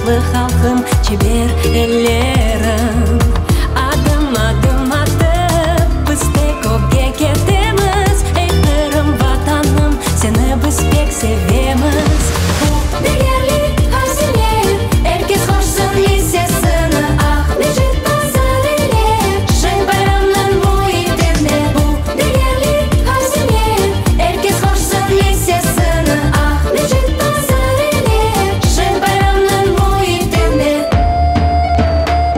Tatlı halqım, çeber ellerim. Adım, adım atıp, biz tek ögge ketemiz. Ey, Qırım, Vatanım, seni biz pek sevemiz. Bu degerli hazine, er kes qoşsun issesini. Aqmescit bazar ile şeñ bayramnıñ müitinde. Bu degerli hazine, er kes qoşsun issesini. Aqmescit bazar ile şeñ bayramnıñ müitinde. Bu degerli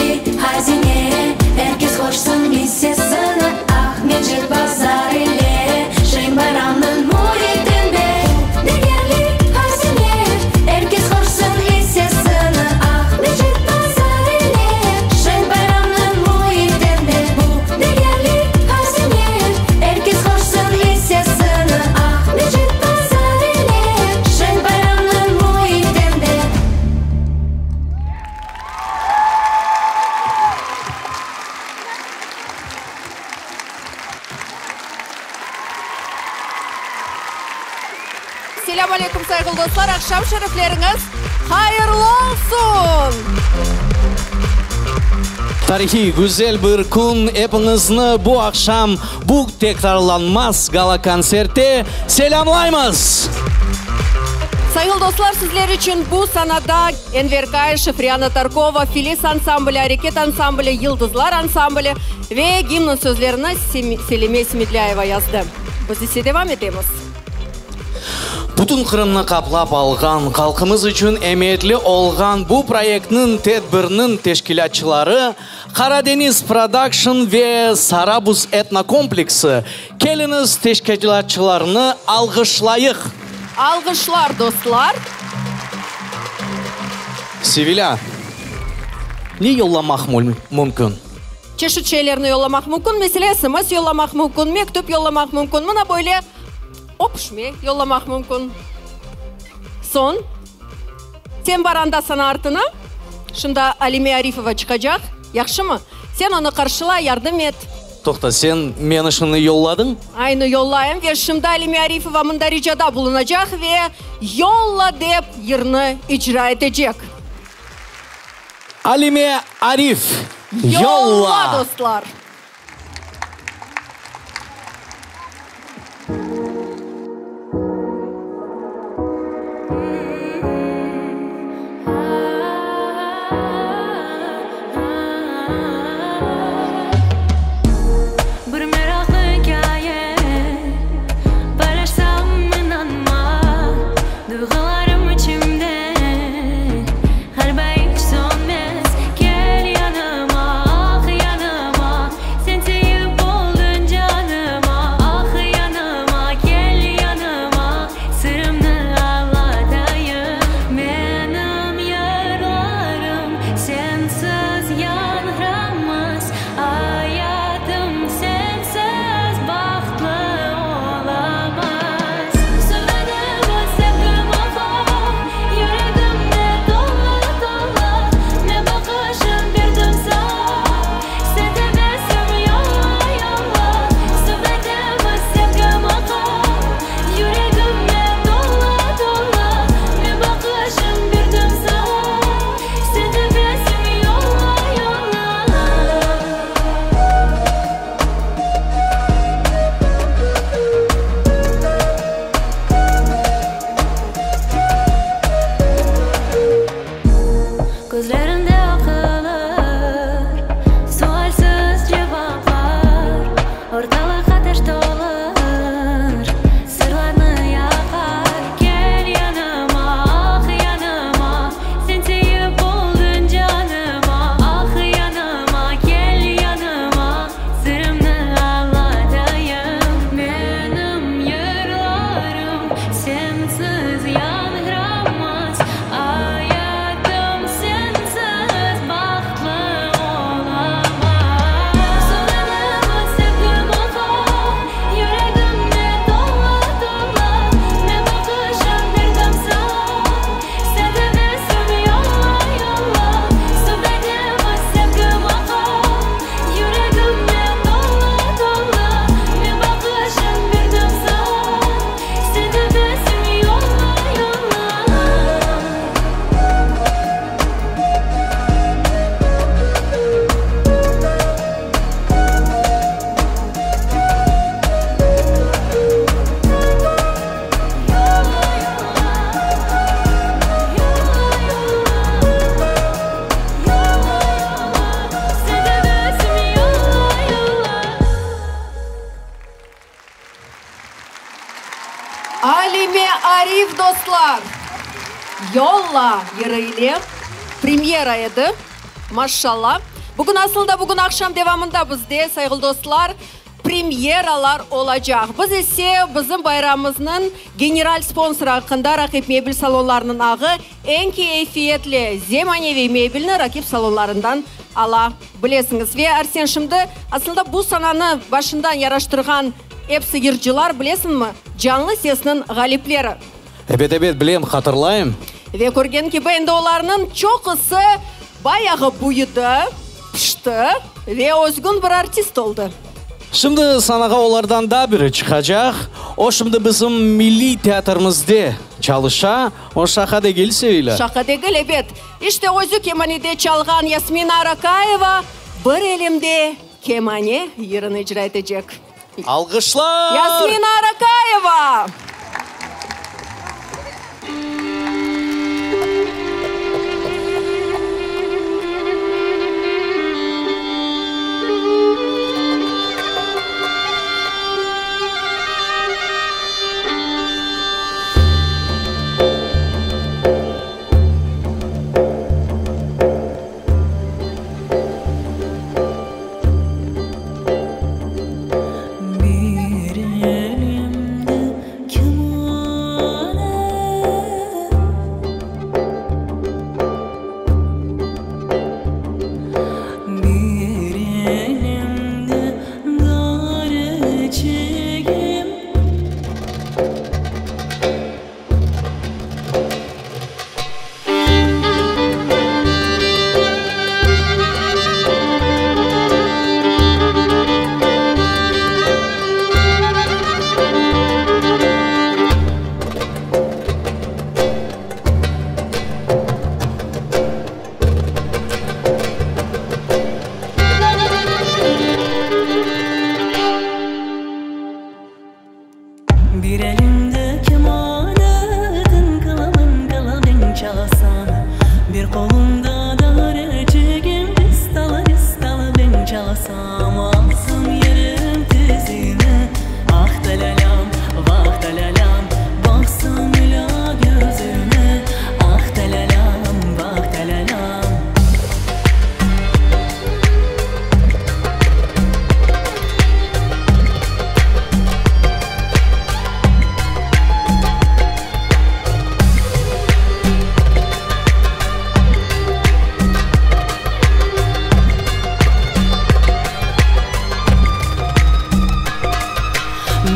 hazine, er kes qoşsun issesini. Aqmescit bazar ile şeñ bayramnıñ müitinde. Bu degerli hazine, er kes qoşsun issesini. Aqmescit bazar ile şeñ bayramnıñ müitinde. Bu degerli hazine, er kes qoşsun issesini. Aqmescit bazar ile şeñ bayramnıñ müitinde. Selâm aleyküm, sayğılı dostlar, aqşam şerifleriñiz hayırlı olsun! Tarihiy, güzel bir kün, epiñizni bu aqşam bu tekrarlanmaz gala-kontsertte selâmlaymız! Sayğılı dostlar, sizler içün bu sanada Enver Kaişev, Riana Tarkova, Filis ansambli, Areket ansambli, Yıldızlar ansambli ve gimnniñ sözlerini Selime Smedlâyeva yazdı. Biz ise devam etemiz. Bütün Qırımnı qaplap alğan, halqımız içün emiyetli olğan bu proyektniñ, tedbirniñ teşkilâtçıları Qaradeñiz Prodakşn ve Sarabuz etnokompleksi. Keliñiz, teşkilâtçılarnı alğışlayıq! Alğışlar, dostlar! Sevilâ, ne yollamaq mümkün? Çeşit şeylerni yollamaq mümkün, meselâ, sms yollamaq mümkün, mektüp yollamaq mümkün, mına böyle öpüşme yollamaq mümkün. Soñ, sen bar anda sana artına, şimdi Alime Arifova çıqacaq, yahşımı? Sen onı qarşıla, yardım et. Toqta, sen meni şimdi yolladıñ? Aynı yollayım ve şimdi Alime Arifova mında ricada bulunacaq ve Yolla dep yırnı icra etecek. Alime Arif, Yolla! Yolla, dostlar! Bir meraqlı ikâye paylaşsam inanma, Duyğularım içimde ğaliba iç sönmez. Kel yanıma, ah yanıma, sen tiyip oldıñ canıma. Ah yanıma, kel yanıma, sırımnı añlatayım. dostlar, Yolla yırı ile premyera edi. Maşşalla! Bugün, asıl da bugün aqşam devamında bizde, sayğılı dostlar, premyeralar olacaq. Biz ise bizim bayramımıznıñ general sponsorı aqqında Raqip mebel salonlarınıñ ağı eñ keyfiyetli zemaneviy mebelni Raqip salonlarından ala bilesiñiz. Ve Arsen, şimdi aslında bu sananı başından yaraştırğan episi yırcılar, bilesiñmi, canlı sesniñ ğalipleri. Ebet, ebet, bilem, hatırlayım. Ve körgen kibi, endi olarnıñ çoqusı bayağı büyüdi, pişti ve özgün bir artist oldı. Şimdi sanağa olardan daa biri çıqacaq. O şimdi bizim milliy teatrimizde çalışa. O şaqa degil, Sevilâ. Şaqa degil, ebet. İşte, özü kemanede çalğan Yasmina Arakayeva Bir elimde kemane yırını icra etecek. Alğışlar! Yasmina Arakayeva! Bir elimde kemane Bir elimde dareçigim. Bir elimde kemane, tınkıla mınkıla ben çalsam, Bir qolumda dareçigim, distala distala ben çalsam, Alsam yerim tizine, ah da lâlâm, vah da lâlâm, Baqsam ilâ közüne, ah da lâlâm, vah da lâlâm.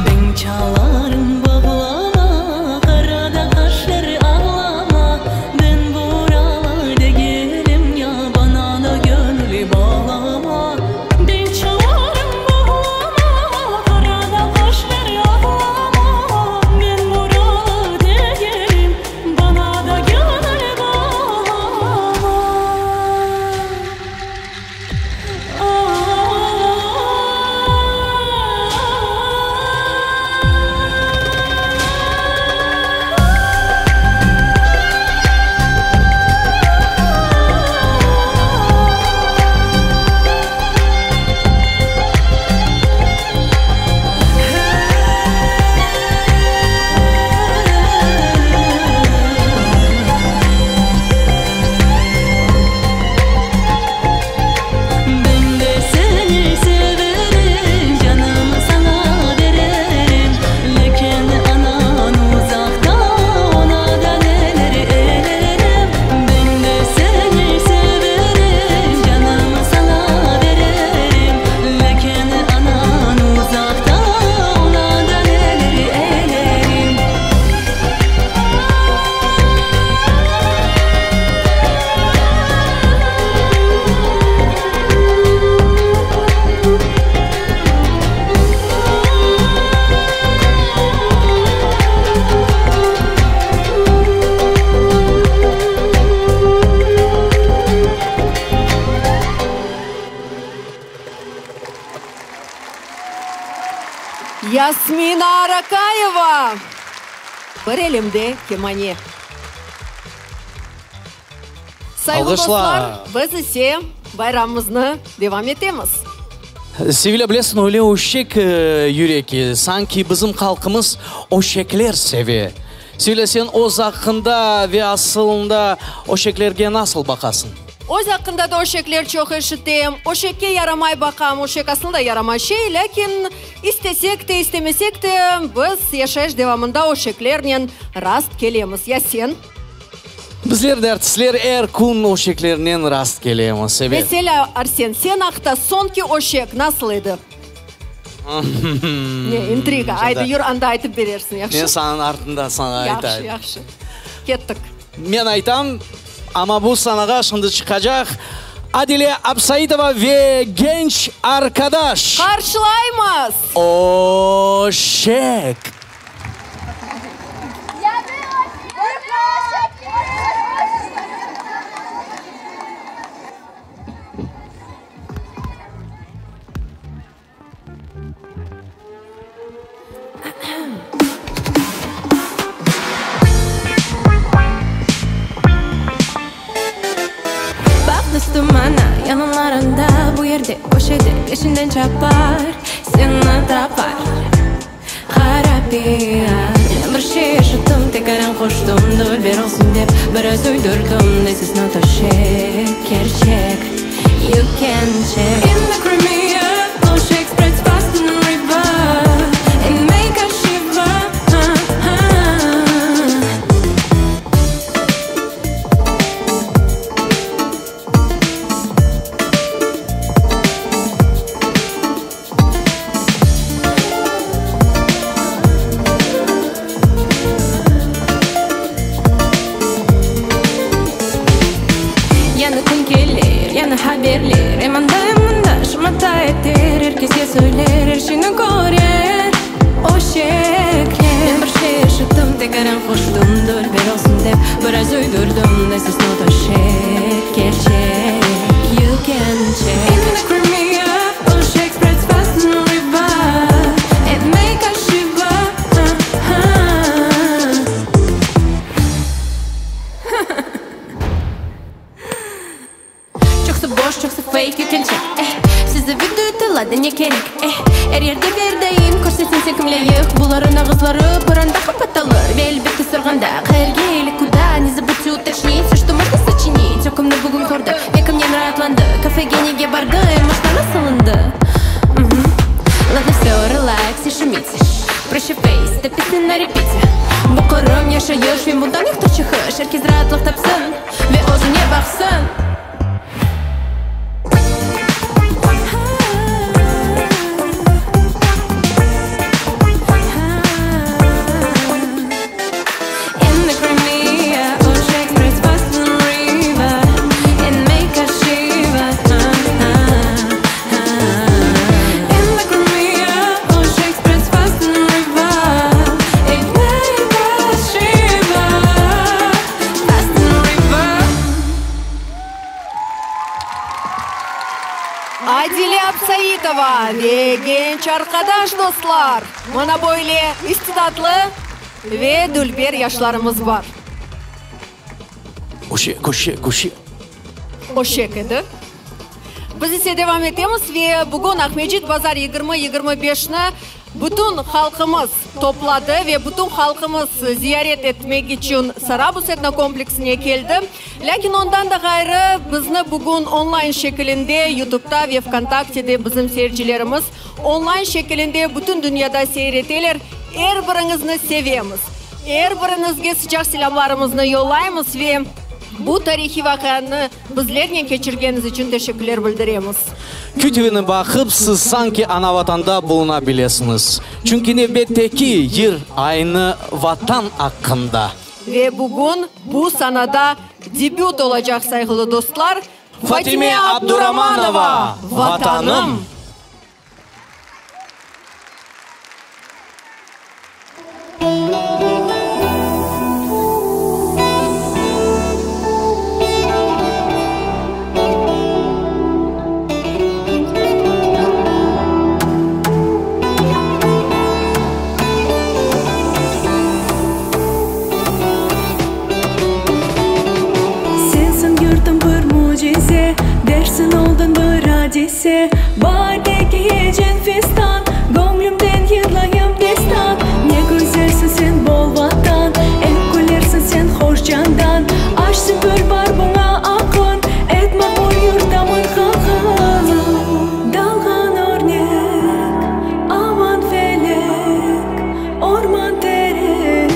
Ben çalarım bağlama, Qarada qaşlar ağlama, Ben buralı degilim ya, Bana da gönül bağlama. Ben çalarım bağlama, Qarada qaşlar ağlama, Ben buralı degilim, Bana da gönül bağlama. Ben de seni severim, canımı sana veririm. Lâkin anan uzaqta, ona da neler eylerim. Ben de seni severim, canımı sana veririm. Lâkin anan uzaqta, ona da neler eylerim. Yasmina Arakayeva! Bir elimde kemane. Sayğılı Alğışlar! dostlar, biz ise bayramımıznı devam etemiz. Sevilâ, bilesiñ, öyle öşek yürek, sanki bizim halqımız öşekler seve. Sevilâ, sen öz aqqında ve asılında öşeklerge nasıl baqasıñ? Öz aqqında da öşekler çoq eşitem. Öşekke yaramay baqam, öşek asılında yaramay şey, lâkin istesek de, istemesek de, biz yaşayış devamında öşeklernen rast kelemiz. Ya sen? Bizler de artistler er kün öşeklernen rast kelemiz, ebet. Meselâ, Arsen, sen aqta soñki öşek nasıl edi? Ne, intriga. Aydı, yür, anda aytıp berersiñ, yahşı? Men sananıñ artında saña aytayım. Yahşı, yahşı. Kettik. Men aytam, amma bu sanağa şimdi çıqacaq Adile Absaitova ve genç arqadaş. Qarşılaymız! Öşek! Baq, dostum, ana, yanlarında, bu yerde, köşede, peşinden çapar, seni tapar. Qara piar. Men bir şey eşittim, tekaran qoştım, dülber olsun dep, biraz uydurdım, This is not öşek, kerçek, you can check. In the Crimea, öşek spreads fast in the river, it make us shiver. Yañı kün kelir, yañı haberler, Em anda, em mında şamata eter, Er keske söyler, er şeyni körer o şekler. Men bir şey eşittim, tekaran qoştım, Dülber olsun dep, biraz uydurdım, This is not öşek, kerçek, You can check. In the Crimea, öşek spreads fast in the river, It make us shiver. Çoqsı boş, çoqsı fake, you can check, eh Sizi video tıladı, ne kerek, eh Er yerde bir daim körsetsin sen kim lâyıq Buların ağızları bir anda qapatılır Ve elbette sorğanda, qayerge ili kuda Ne zabudte utocnit vse, что можно сочинить O kimni bugün kördi ve kimnen raatlandı Kafege nege bardı, em maşna nasıl ındı Ladno, vse, relax, ne şumite Proşe face, эта песня na repite Bu Qırım, yaşayış ve bundan yoqtır çıqış Er kes raatlıq tapsın ve özüne baqsın. In the Crimea, öşek spreads fast in the river, It make us shiver. In the Crimea, öşek spreads fast in the river, It make us shiver. Fast in the river. Adile Absaitova ve genç arqadaş dostlar, mına böyle istidatlı ve dülber yaşlarımız bar. Öşek, öşek, öşek. Öşek edi. Biz ise devam etemiz ve bugün Aqmescit bazar 20 25-ni bütün halqımız topladı ve bütün halqımız ziyaret etmek içün Sarabuz etnokompleksine keldi. Lâkin ondan da ğayrı bizni bugün online şekilinde YouTube'da ve VKontaktede bizim seyircilerimiz online şekilinde bütün dünyada seyir eteler. Er biriñizni sevemiz. Er biriñizge sıcaq selâmlarımıznı yollaymız ve bu tarihiy vaqianı bizlernen keçirgeniñiz içün teşekkürler bildiremiz. QTVni baqıp, siz sanki ana vatanda buluna bilesiñiz. Çünki nevbetteki yır aynı vatan aqqında. Ve bugün bu sanada debüt olacaq sayğılı dostlar Fatime Abduramanova, Vatanım. Sensiñ yurtum bir mücize, Dersiñ oldıñ bir adise. Baarde kiyecen fistan, Göñlümden yırlayım destan. Ne güzelsiñ sen, bol Vatan! Aş süpür bar buña aqın, Et maqbul yurtamır halqı. Dalğan örnek, aman felek, Orman terek,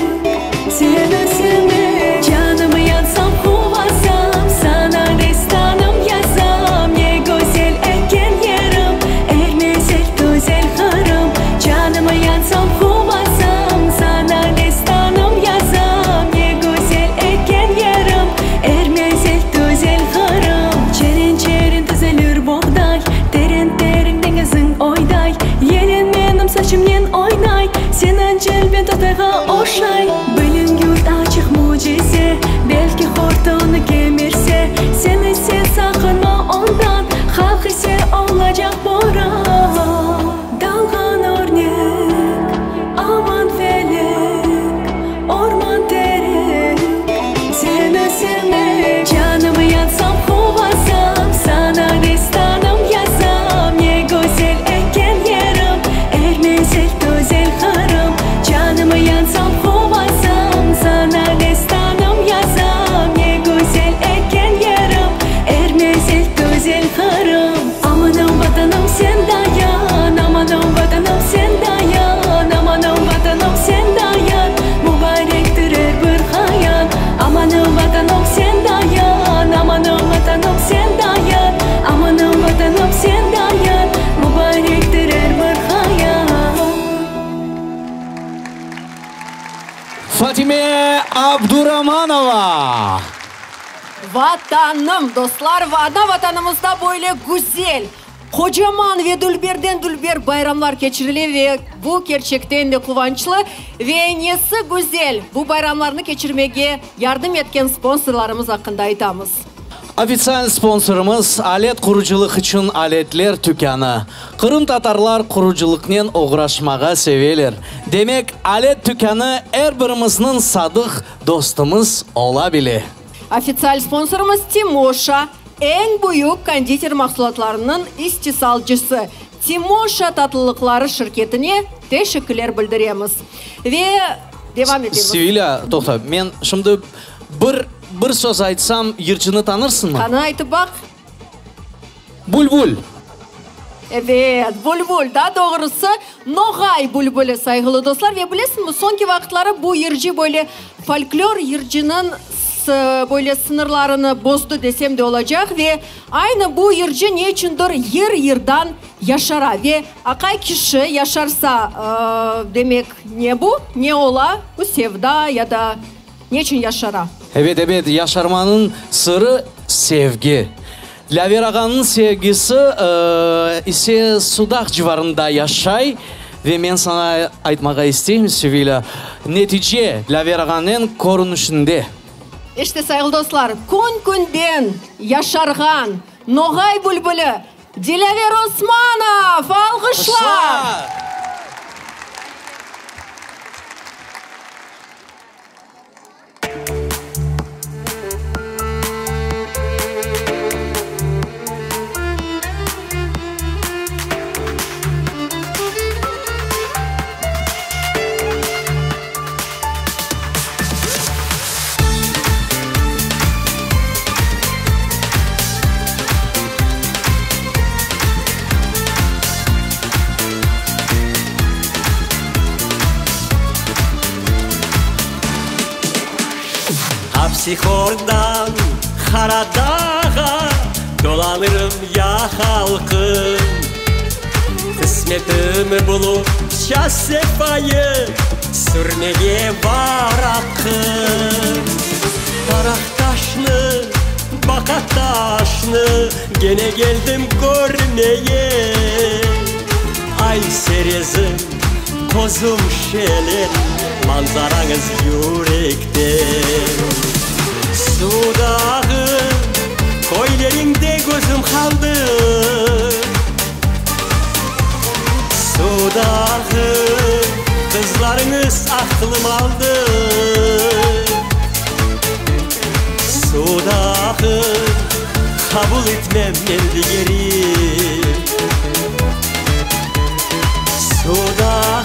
seni sevmek. Canım yansam, quvansam, Saña destanım yazam. Ne güzel eken yerim, Er mezel güzel Qırım. Canım yansam, quvansam, Saña destanım yazam. Ne güzel eken yerim, Er mezel güzel Qırım. Çeren-çeren tüzelir boğday, Teren-teren deñiziñ oyday. Yeliñ menim saçımnen oynay, Seniñ celbeñ tohtayğa oşay. Biliñ yurt açıq mücize, Belki hortunı kemirse. Sen ise saqınma ondan, Halq ise olacaq boran. Dalğan örnek, aman felek, Orman terek, seni sevmek. Canım yansam, quvansam, Saña destanım yazam. Ne güzel eken yerim, Er mezel güzel Qırım. Canım yansam, quvansam, Saña destanım yazam. Ne güzel eken yerim, Er mezel güzel Qırım. Amanım, Vatanım, sen dayan, Amanım, Vatanım, sen dayan, Amanım, Vatanım, sen dayan, Mubarektir er bir hayan. Amanım, Vatanım, sen dayan, Amanım, Vatanım, sen dayan, Amanım, Vatanım, sen dayan, Mubarektir er bir hayan. Fatime Abduramanova. Vatanım, dostlar, ana Vatanımızda böyle güzel, qocaman ve dülberden dülber bayramlar keçirile ve bu kerçekten de quvançlı. Ve nesi güzel, bu bayramlarnı keçirmege yardım etken sponsorlarımız aqqında aytamız. Ofitsial sponsorımız Alet qurucılıq içün aletler tükânı. Qırımtatarlar qurucılıqnen oğraşmağa seveler. Demek, Alet tükânı er birimizniñ sadıq dostumız ola bile. Ofitsial sponsorımız Timoşa, eñ büyük konditer mahsulatlarınıñ istisalcısı. Timoşa tatlılıqları şirketine teşekkürler bildiremiz. Ve devam etemiz. Sevilâ, toqta, men şimdi bir bir söz aytsam, yırcını tanırsıñmı? Qani, aytıp baq. Bülbül. Ebet, bülbül, daa doğrusı, noğay bülbüli, sayğılı dostlar. Ve bilesiñmi, soñki vaqıtları bu yırcı böyle folklor yırcınıñ böyle sıñırlarını bozdı desem de olacaq. Ve aynı bu yırcı ne içündir yır-yırdan yaşara. Ve aqay kişi yaşarsa, demek, ne bu, ne ola, bu sevda ya da ne içün yaşara? Ebet, ebet, yaşarmanıñ sırı, sevgi. Dlâver ağanıñ sevgisi ise Sudaq civarında yaşay ve men saña aytmağa isteyim, Sevilâ, netice Dlâver ağanen körünişinde. İşte, sayğılı dostlar, kün-künden yaşarğan noğay bülbüli Dilâver Osmanov! Alğışlar! Hapsihordan Qaradağğa Dolanırım ya halqım. Qısmetimi bulup şa sefayı Sürmege bar aqqım. Taraqtaşnı, Baqataşnı Gene keldim körmeye. Ay serezim, qozum şelen, Manzarañız yürekte. Suvdağı köyleriñde közüm qaldı. Suvdağı qızlarıñız aqlım aldı. Suvdağı qabul etmem men digeri. Suvdağı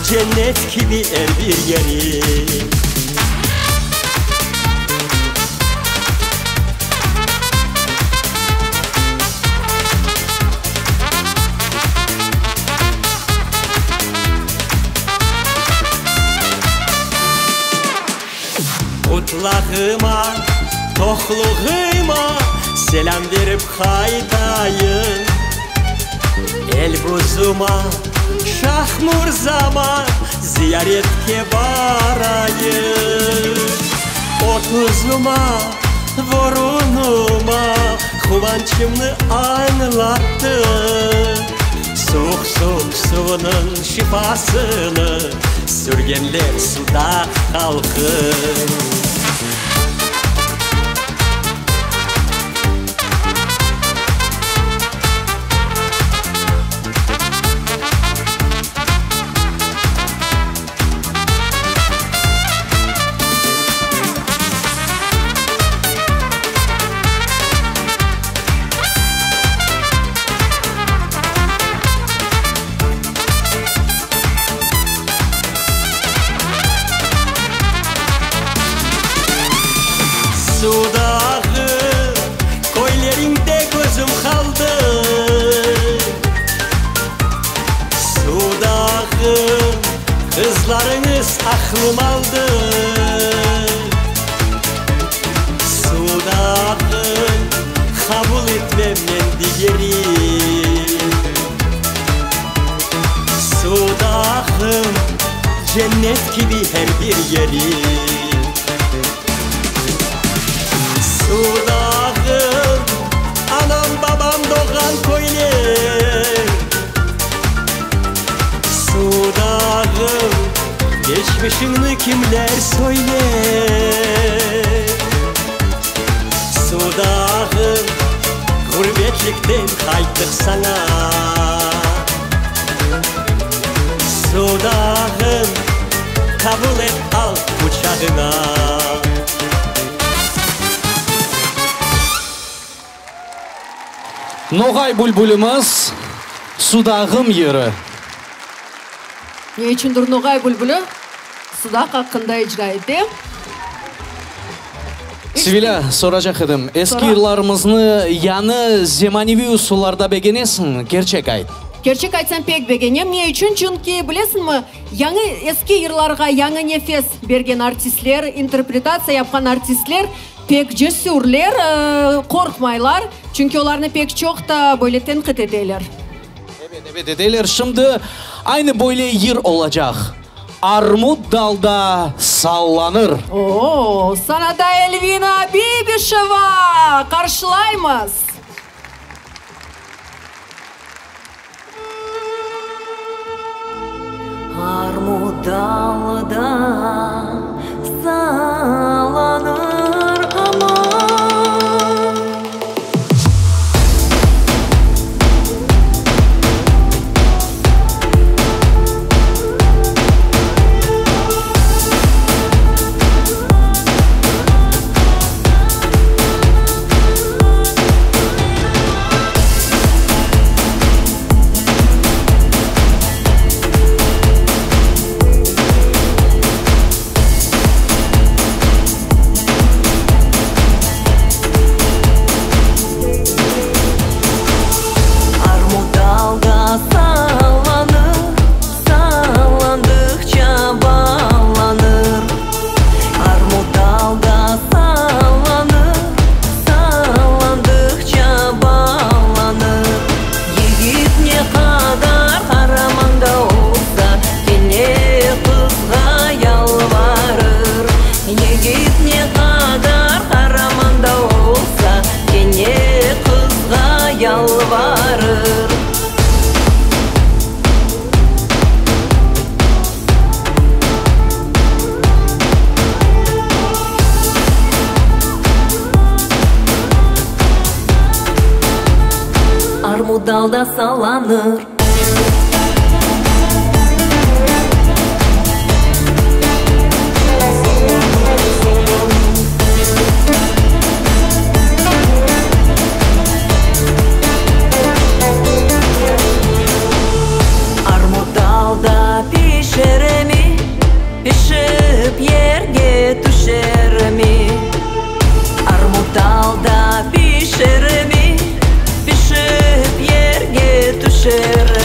cennet kibi er bir yeri. Qutlağıma, toqluğıma selâm berip qaytayım. Elbuzuma, Şahmurzama ziyaretke barayım. Otuzuma, Vorunuma quvançımnı añlattım. Suvuq-suvuq suvunıñ şifasını sürgenler Sudaq halqı. Sudağım, köyleriñde közüm qaldı. Sudağım, qızlarıñız aqlım aldı. Sudağım, qabul etmem men digeri. Sudağım, cennet kibi her bir yeri. Sudağım, anam, babam doğğan köyler. Sudağım, keçmişiñni kimler söyler? Sudağım, ğurbetlikten qayttıq saña. Sudağım, qabul et, al quçağıña. Noğay bülbülimiz, Sudağım yırı. Ne içündir Noğay bülbüli Sudaq aqqında icra ete? Sevilâ, soracaq edim, eski yırlarımıznı yañı zemaneviy usullarda begenesiñmi? Kerçek ayt. Kerçek aytsam, pek begenem. Ne içün? Çünki, bilesiñmi, yañı eski yırlarğa yañı nefes bergen artistler, interpretatsiya yapqan artistler pek cesürler, qorqmaylar. Çünki olarnı pek çoq ta böyle tenqit eteler. Ebet, ebet eteler. Şimdi aynı böyle yır olacaq. Armut dalda sallanır. O-o, sanada Elvina Bibişeva! Qarşılaymız! Armut dalda sallanır, aman. Armut dalda sallanır, sallandıqça ballanır. Armut dalda sallanır, sallandıqça ballanır. Yigit ne qadar qaraman da olsa, kene qızğa yalvarır. Yigit ne qadar qaraman da olsa, kene qızğa yalvarır. Armut dalda sallanır. Armut dalda pişermi, pişip yerge tüşermi? Armut dalda pişermi, pişip yerge tüşermi?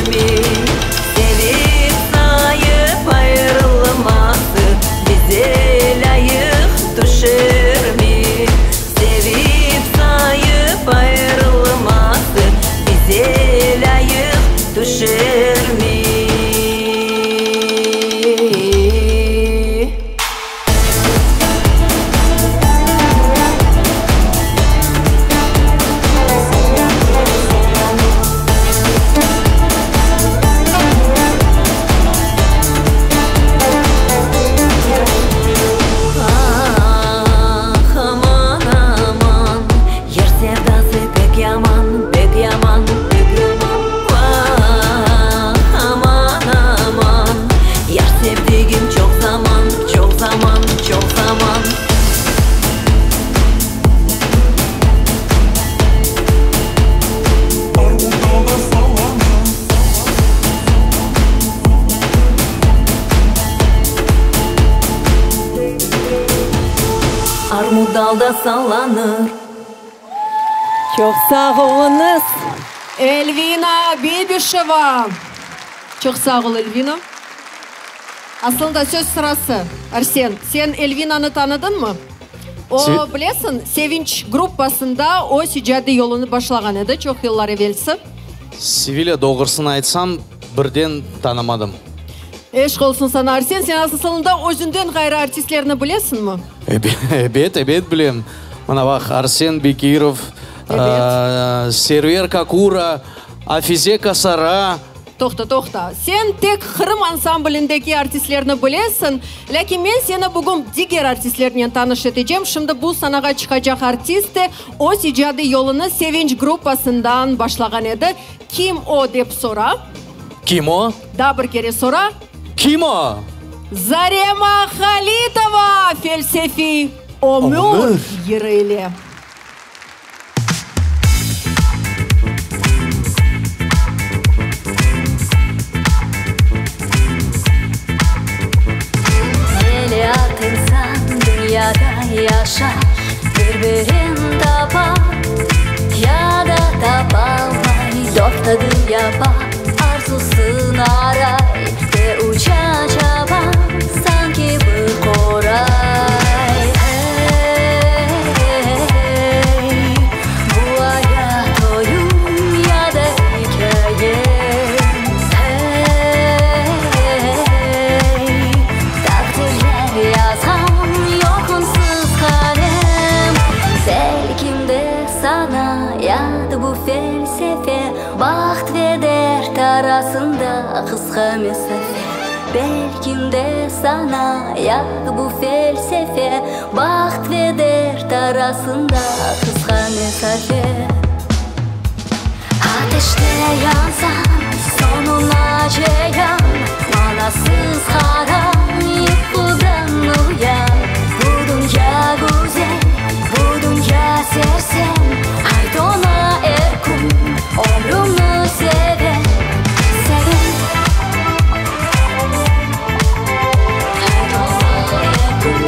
Armut dalda sallanır. Çoq sağ oluñız, Elvina Bibişeva! Çoq sağ ol, Elvina. Aslında söz sırası, Arsen, sen Elvinanı tanıdıñmı? O, bilesiñ, Sevinç gruppasında öz icadiy yolunı başlağan edi çoq yıllar evelsi. Sevilâ, doğrusını aytsam, birden tanımadım. Eşq olsun sana, Arsen, sen asılında özünden ğayrı artistlerni bilesiñmi? Ebet, ebet bilem. Mına baq, Arsen Bekirov, Server Kakura, Afize Kasara. Toqta, toqta. Sen tek Qırım ansamblindeki artistlerni bilesiñ, lâkin men seni bugün diger artistlernen tanış etecem. Şimdi bu sanağa çıqacaq artist de öz icadiy yolunı Sevinç gruppasından başlağan edi. Kim o, dep sora. Kim o? Daa bir kere sora. Kim o? Zarema Halitova felsefiy Ömür yırı ile. Milliard insan dünyada yaşar, Bir-birin tapa, ya da tapalmay, Dört adım yapa, arzusın aray, Ve uça çapa, sanki bir qoray. Hey, bu ayat oyun ya da ikâye, Hey, taqdirler yazğan yoq onsuz qalem. Belkim de sanayat bu felsefe, Baht ve dert arasında qısqa mesafe. Belkim de sanayat bu felsefe, Baht ve dert arasında qısqa mesafe. Ateşte yansañ, soñuna ceyan, Manasız qara yuqudan uyan. Bu dünya güzel, bu dünya sersem, Ayt oña er kün, ömrümni sevem, sevem. Ayt oña er kün,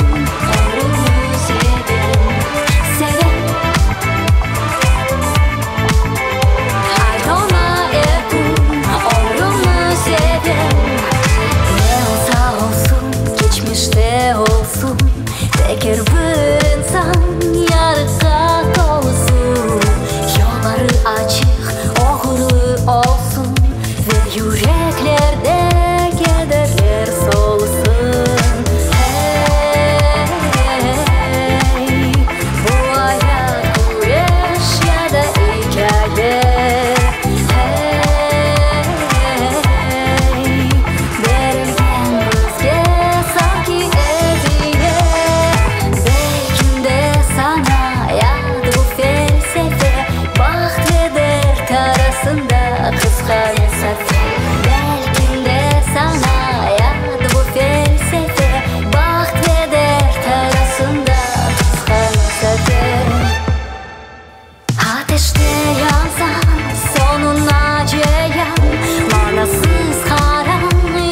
ömrümni sevem, sevem. Ayt oña er kün, ömrümni sevem. Ne olsa olsun, keçmişte olsun, Tek er bir insan yarıqqa tolsun. Yolları açıq, oğurlı olsun, Ve yüreklerde kederler solsun. Hey, bu ayat küreş ya da ikâye, Hey, berilgen bizge sanki ediye. Belkim de sanayat bu felsefe, Baht ve dert arasında qısqa mesafe. Belkim de sanayat bu felsefe, Baht ve dert arasında qısqa mesafe. Ateşte yansañ, soñuna ceyan, Manasız qara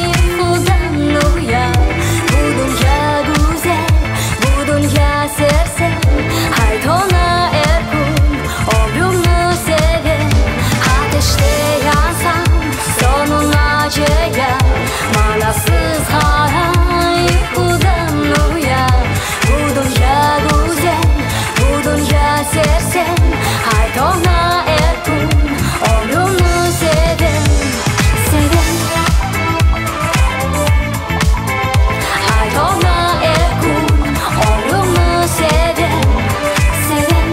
yuqudan uyan. Bu dünya güzel, bu dünya sersem, Ayt oña er kün, ömrümni sevem. Ateşte yansañ, soñuna ceyan, Manasız qara yuqudan uyan. Bu dünya güzel, bu dünya sersem, Ayt oña er kün, ömrümni sevem, sevem. Ayt oña er kün, ömrümni sevem, sevem.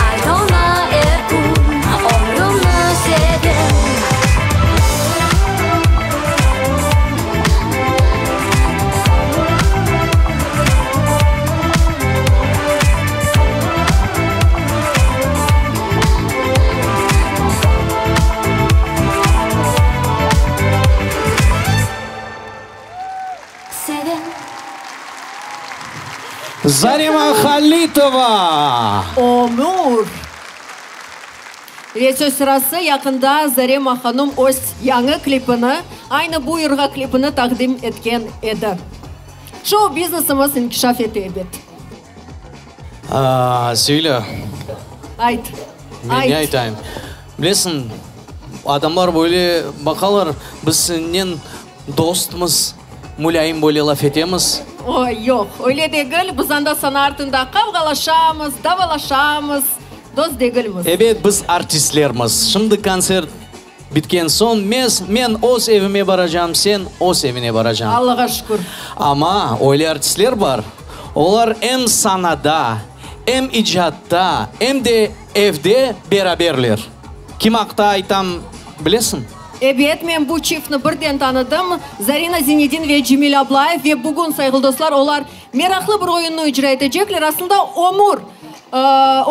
Ayt oña er kün, ömrümni sevem. Sevem. Zarema Halitova! Ömür. Ve söz sırası, yaqında Zarema hanım öz yañı klipini, aynı bu yırğa klipini taqdim etken edi. Şou-biznesimiz inkişaf ete, ebet. Söyle. Ayt. Men ne aytayım? Bilesiñ, adamlar böyle baqalar, biz sennen dostmız, mulâyim böyle laf etemiz. Oy, yoq, öyle degil, biz anda sana artında qavğalaşamız, davalaşamız, dost degilmiz. Ebet, biz artistlermiz. Şimdi kontsert bitken soñ, mes, men öz evime baracam, sen öz evine baracañ. Allağa şükür. Amma öyle artistler bar, olar em sanada, em icatta, em de evde beraberler. Kim aqta aytam, bilesiñ? Ebet, men bu çiftni birden tanıdım, Zarina Zinedin ve Cemil Ablayev ve bugün, sayğılı dostlar, olar meraqlı bir oyunnı icra etecekler. Aslında, ömür,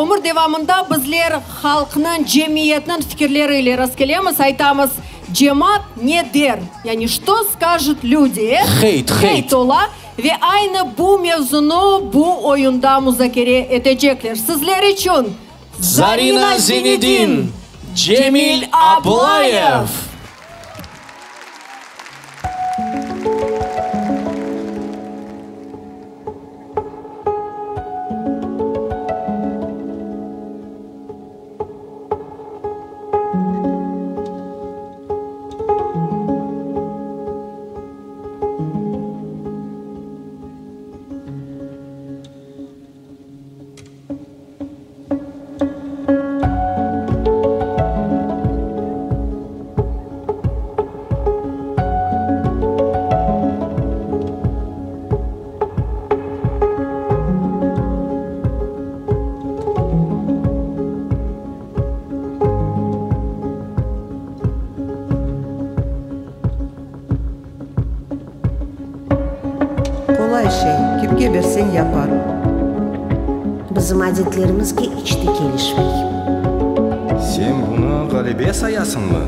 ömür devamında bizler halqnıñ, cemiyetniñ fikirleri ile rastkelemiz, aytamız, cemaat ne der, yani çto skajut lüdi, e? Heyt, heyt. Heyt ola ve aynı bu mevzunı bu oyunda muzakere etecekler. Sizler içün Zarina Zinedin, Cemil Ablayev! Qolay şey, kimge berseñ yapar. Bizim adetlerimizge iç te kelişmey. Sen bunı ğalebe sayasıñmı?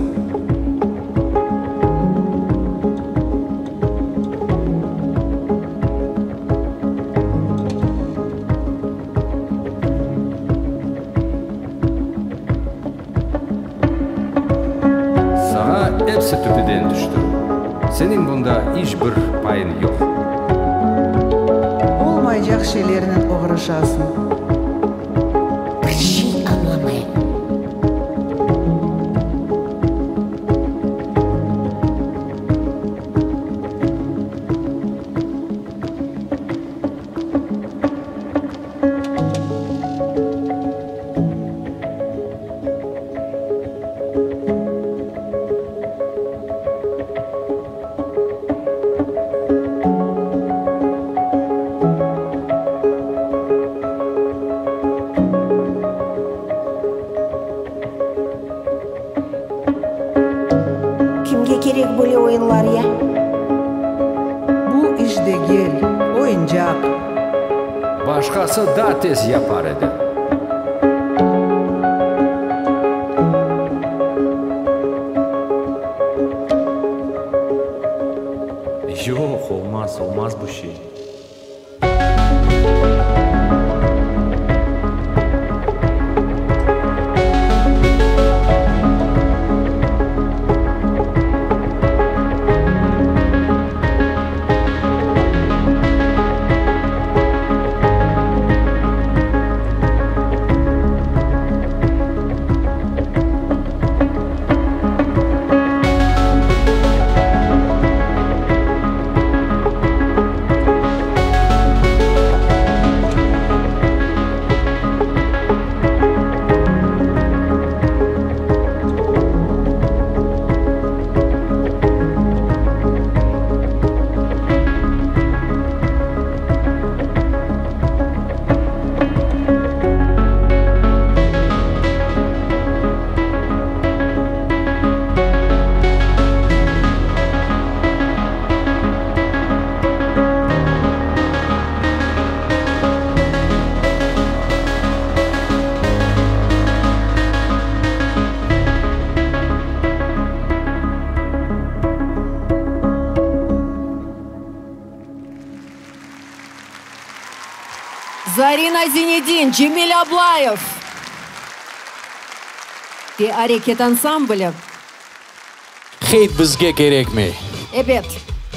Saña episi töpeden tüşti. Seniñ bunda iç bir payıñ yoq. Olmaycaq şeylernen oğraşasıñ. Bir şey añlamayım. Kimge kerek böyle oyunlar ya? Bu iş degil, oyuncaq. Başqası daa tez yapar edi. Yoq, olmaz, olmaz bu şey. Zarina Zinedin, Cemil Ablayev ve Areket ansambli. Heyt bizge kerekmey. Ebet.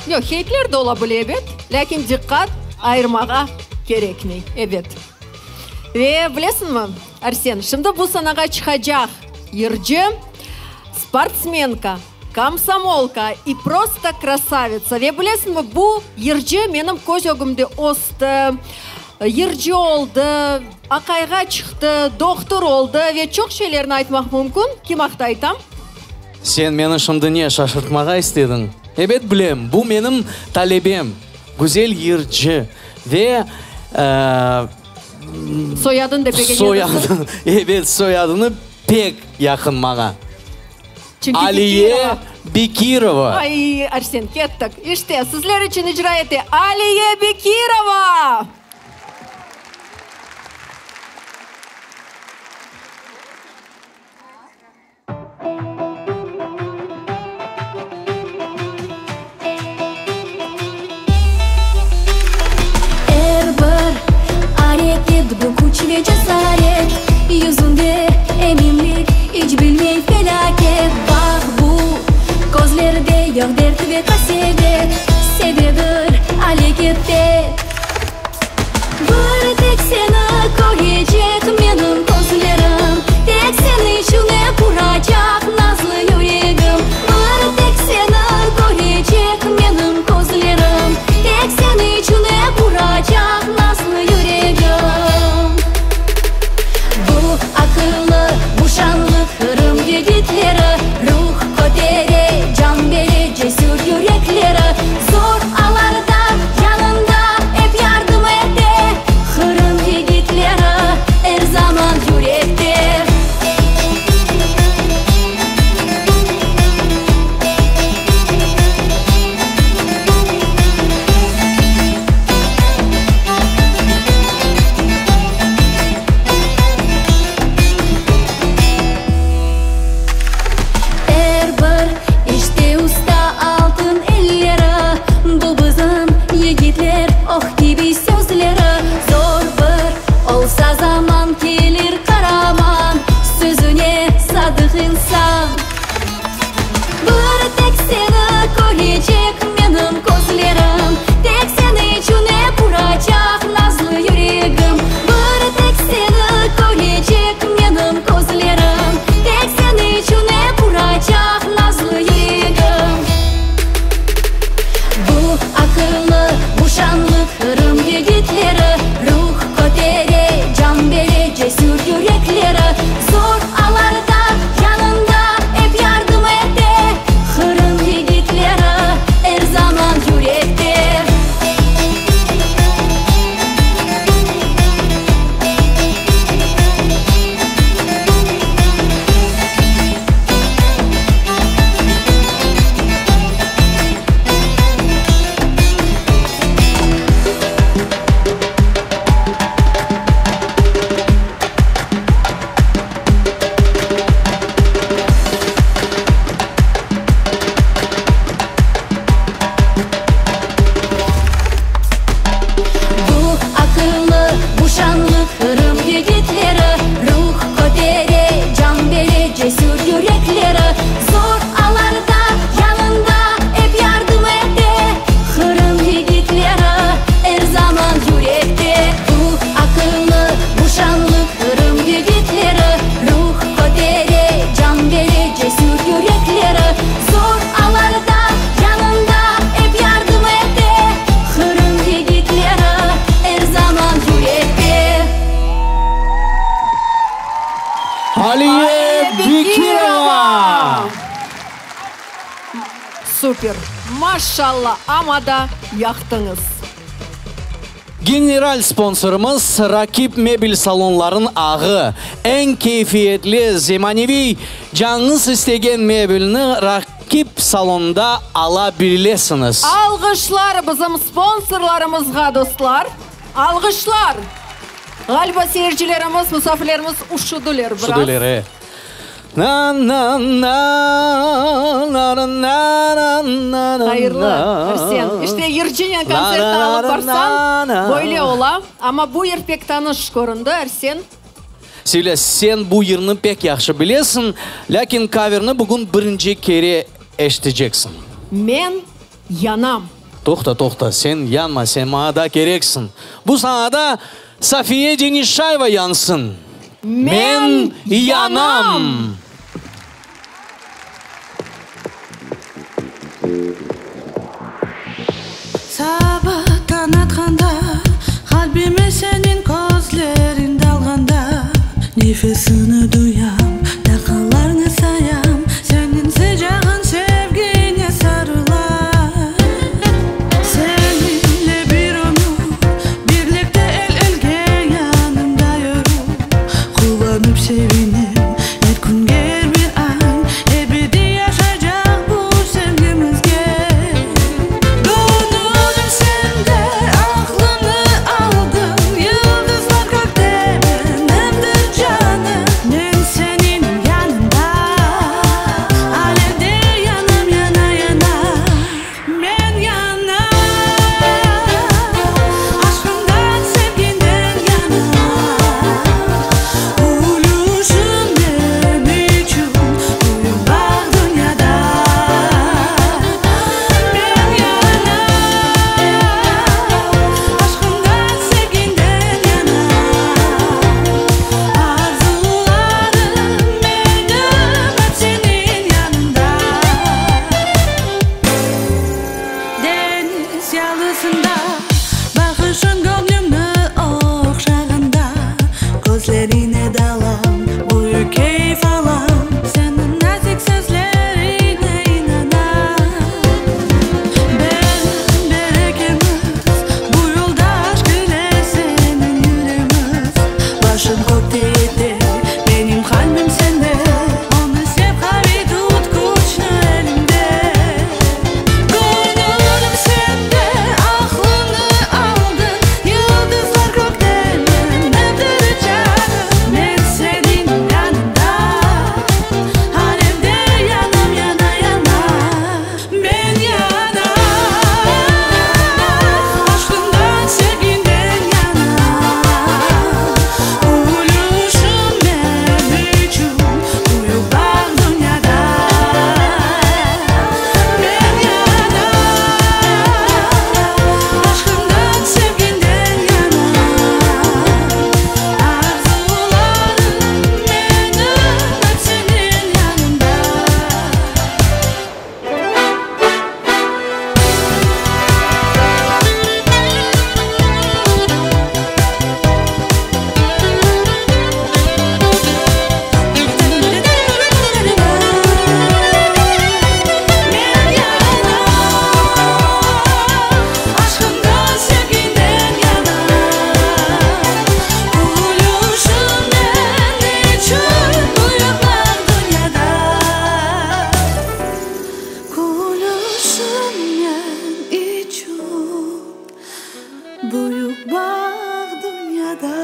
Yoq, heytler de ola bile, ebet, lâkin diqqat ayırmağa kerekmey, ebet. Ve bilesiñmi, Arsen, şimdi bu sanağa çıqacaq yırcı, sportsmenka, komsomolka i prosto krasavitsa. Ve bilesiñmi, bu yırcı menim köz ögümde östi, yırcı oldı, aqayğa çıqtı, dohtur oldı ve çoq şeylerni aytmaq mümkün. Kim aqta aytam? Sen meni şimdi ne, şaşırtmağa istediñ? Ebet, bilem, bu menim talebem, güzel yırcı ve. Soyadını da pek Soyadını, ebet, soyadını pek yaqın maña. Çünki Aliye Bekirova. Ay, Arsen, kettik. İşte, sizler içün icra ete Aliye Bekirova! Er bir areket bu küç ve cesaret, Yüzünde eminlik, iç bilmey felâket. Baq bu közlerde yoq dert ve qasevet, Sebedir alekette. Bir tek seni körecek menim közlerim, Tek sen içün ep uracaq nazlı yüregim. Bir tek seni körecek menim közlerim, Tek sen içün ep uracaq nazlı yüregim. Bu aqıllı, bu şanlı Qırım yigitleri, Ruh kötere, can bere cesür yürekleri, Zor alarda yanında ep yardım ete, Qırım yigitleri er zaman yürekte. Er bir işte usta altın elleri, Bu bizim yigitler, oh kibi sözleri. Zor bir olsa zaman kelir qaraman, Sözüne sadıq insan. Bir tek seni körecek menim közlerim, Tek sen içün ep uracaq nazlı yüregim. Bir tek seni körecek menim közlerim, Tek sen içün ep uracaq nazlı yüregim. Bu aqıllı, bu şanlı Qırım yigitleri, Ruh kötere, can bere cesür yürekleri, Zor alarda yanında ep yardım ete, Qırım yigitleri er zaman yürekte. Bu aqıllı, bu şanlı Qırım yigitleri, Ruh kötere, can bere cesür yürekleri, Zor alarda yanında ep yardım ete, Qırım yigitleri er zaman yürekte. Bu aqıllı, bu şanlı Qırım yigitleri, Ruh kötere, can bere cesür yürekleri, Zor alarda yanında ep yardım ete, Qırım yigitleri er zaman yürekte. Aliye Bekirova! Super! Maşalla, amma da yaqtıñız! General sponsorımız, Rakip mebel salonlarınıñ ağı. Eñ keyfiyetli, zemaneviy, canıñız istegen mebelni Rakip salonında ala bilesiñiz. Alğışlar bizim sponsorlarımızğa, dostlar! Alğışlar! Ğaliba seyircilerimiz, musafirlerimiz üşüdiler biraz. Üşüdiler, e. Hayırlı, Arsen. İşte, yırcınen kontsertni alıp barsañ, böyle ola. Amma bu yır pek tanış köründi, Arsen. Sevilâ, sen bu yırnı pek yahşı bilesiñ, lâkin kaverni bugün birinci kere eşiteceksiñ. Men yanam. Toqta, toqta, sen yanma, sen maña daa kereksiñ. Bu sanada Safiye Cenişayeva yansın. Men yanam! Saba tañ atqanda, qalbime seniñ közleriñ dalğanda, Nefesiñni duyam, daqqalarnı sayam, Seniñ sıcağıñ sevgiñe sarılam. Seninle bir ömür, birlikte el-elge yanıñda yürüp, Quvanıp sevinem er künge, er bir añ, Ebediy yaşaycaq bu sevgimizge. Göñülim sende, aqlımnı aldıñ, Yıldızlar kökte menimdir, canım. Men seniñ yanıñda, alevde yanam, yana, yana. Men yanam, aşqıñdan, sevgiñden yanam. Külüşiñ men içün büyük bağ dünyada. Men yanam, aşqıñdan, sevgiñden yanam. Arzularım menim ep seniñ yanıñda. Deñiz yalısında baqışıñ göñlümni ohşağanda, Közleriñe dalam, büyük keyf alam, Seniñ nazik sözleriñe inanam. Beraber ekimiz bu yolda aşq ile seniñ yüremiz. Başıñ kökte yete, menim qalbim sende, Onı sev qaviy tut küçlü eliñde. Göñülim sende, aqlımnı aldıñ, Yıldızlar kökte menimdir, canım. Men seniñ yanıñda, alevde yanam, yana, yana. Men yanam, aşqıñdan, sevgiñden yanam. Külüşiñ men içün büyük bağ dünyada. Men yanam, aşqıñdan, sevgiñden yanam. Arzularım menim ep seniñ yanıñda. Men yanam, aşqıñdan, sevgiñden yanam. Külüşiñ men içün büyük bağ dünyada. Külüşiñ men içün büyük bağ dünyada.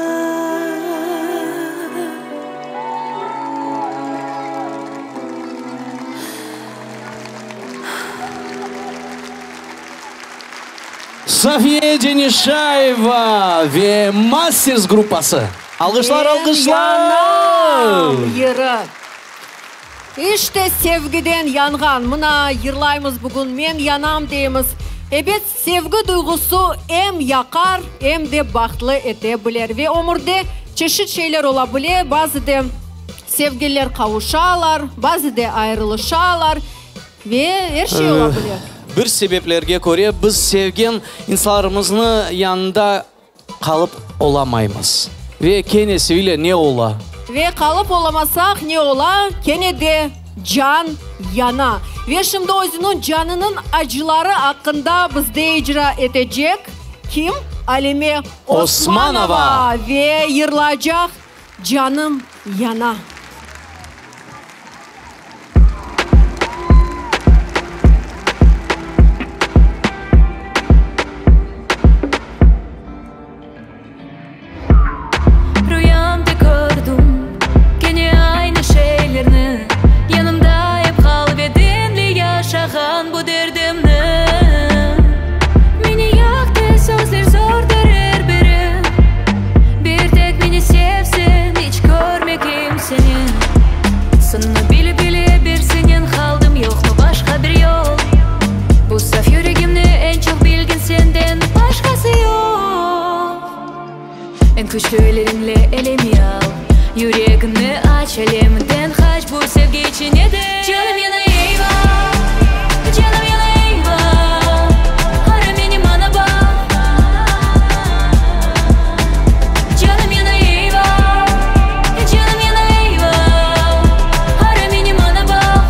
Safiye Cenişayeva ve Masters gruppası. Alğışlar, Men alğışlar! yanam yırı. İşte sevgiden yanğan. Mına yırlaymız bugün Men yanam deymiz. Ebet, sevgi duyğusı em yaqar, em de bahtlı ete biler. Ve ömürde çeşit şeyler ola bile, bazı de sevgililer qavuşalar, bazı de ayırılışalar ve er şey ola bile. Bir sebeplerge köre biz sevgen insanlarımıznı yanında qalıp olamaymız. Ve kene, Sevilya, ne ola? Ve qalıp olamasaq ne ola? Kene de can yana. Ve şimdi özüniñ canınıñ acıları aqqında bizde icra etecek kim? Alime Osmanova. Ve yırlaycaq Canım yana. Rüyamda kördim kene aynı şeylerni, Yanımda ep qalıp ediñ, yaşağan bu derdimni. Meni yaqtı sözler zordır er biri, Bir tek meni sevseñ, iç körmegim seni. Eñ küçlü elleriñle elimi al, Yüregiñni aç, alemden qaç, Bu sevgi içine de. Canım yana, eyva, Canım yana, eyva, Qara meni, maña baq. Canım yana, eyva, Canım yana, eyva, Qara meni, maña baq.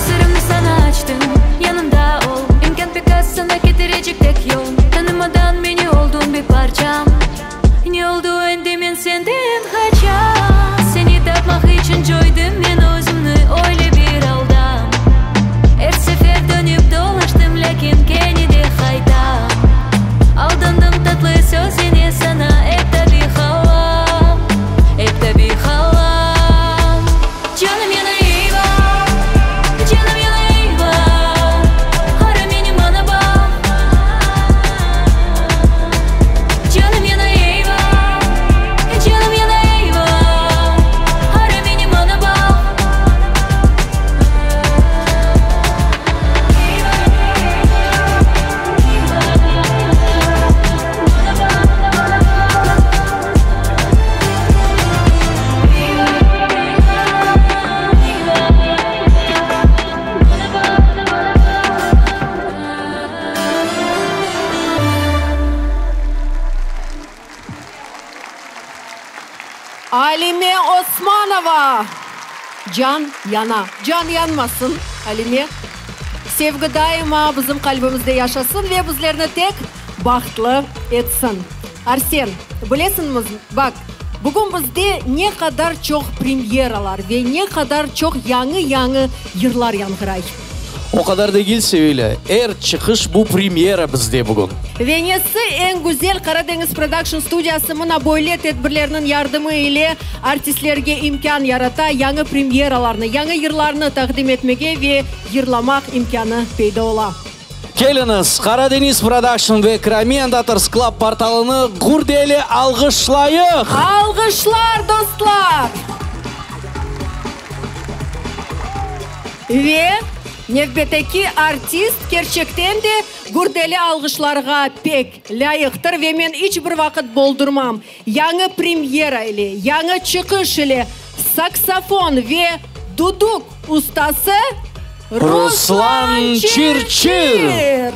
Sırımnı saña açtım, yanımda ol, İmkân pek az saña ketirecek tek yol. Tanımadan meni oldıñ bir parçam, Ne oldı endi men senden qaçam? Seni tapmaq içün coydım men özümni öyle bir alda. Er sefer dönip dolaştım, lâkin kene de qaytam. Aldandım tatlı sözüne saña ep tabi qalam, Ep tabi qalam. Canım yana, eyva, Canım yana, eyva, Qara meni, maña baq. Canım yana, eyva, Canım yana, eyva, Qara meni, maña baq. Alime Osmanova! Can yana. Can yanmasın, Alime. Sevgi daima bizim qalbimizde yaşasın ve bizlerni tek bahtlı etsin. Arsen, bilesiñmi, baq, bugün bizde ne qadar çoq premyeralar ve ne qadar çoq yañı-yañı yırlar yañğıray. O qadar degil, Sevilâ. Er çıqış bu premyera bizde bugün. Ve nesi eñ güzel, Qaradeñiz Production studiyası mına böyle tedbirlerniñ yardımı ile artistlerge imkân yarata, yañı premyeralarnı, yañı yırlarnı taqdim etmege ve yırlamaq imkânı peyda ola. Keliñiz, Qaradeñiz Production ve Crimean Tatars Club portalını gürdeli alğışlayıq! Alğışlar, dostlar! Ve nevbetteki artist kerçekten de gürdeli alğışlarğa pek lâyıqtır ve men iç bir vaqıt boldurmam, yañı premyera ile, yañı çıqış ile saksofon ve duduk ustası Ruslan Çir-Çir!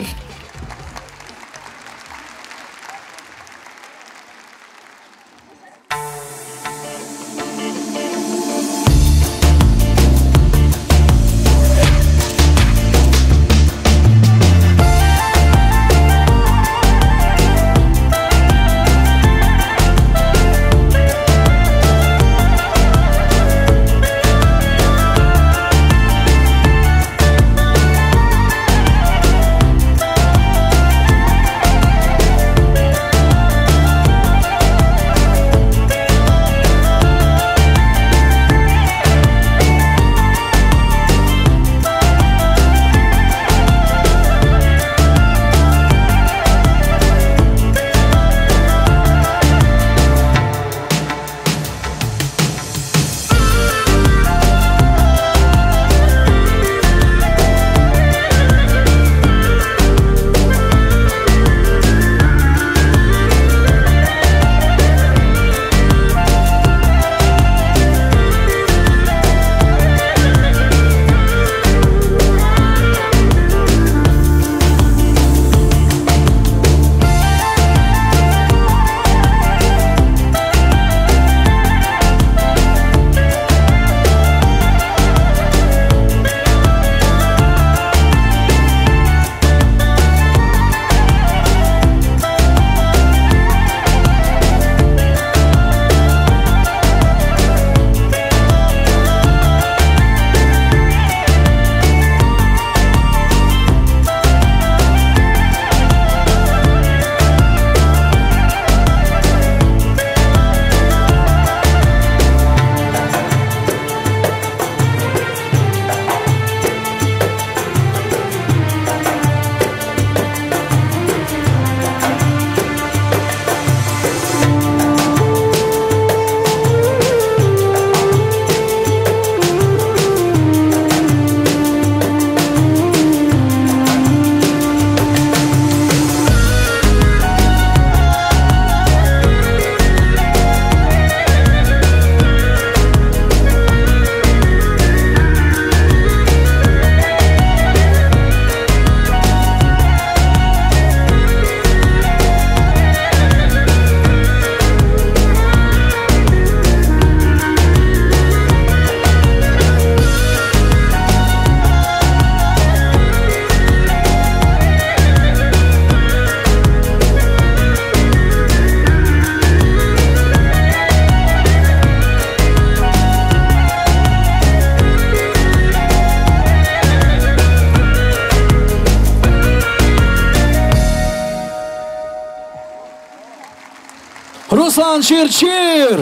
Ruslan Çir-Çir!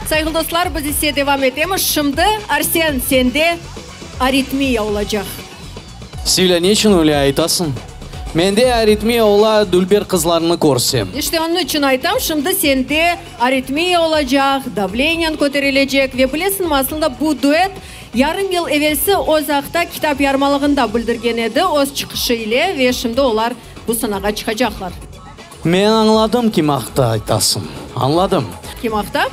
Sayğılı dostlar, biz ise devam etemiz. Şimdi, Arsen, sende aritmiya olacaq. Silâ, neçün öyle aytasıñ? Mende aritmiya ola, dülber qızlarnı körsem. İşte onıñ içün aytam, şimdi sende aritmiya olacaq, davleniyañ köterilecek ve bilesiñmi, aslında bu duet yarım yıl evelsi öz aqta kitap yarmalığında bildirgen edi öz çıqışı ile ve şimdi olar bu sanağa çıqacaqlar. Men añladım kim aqta aytasıñ, añladım. Kim aqta?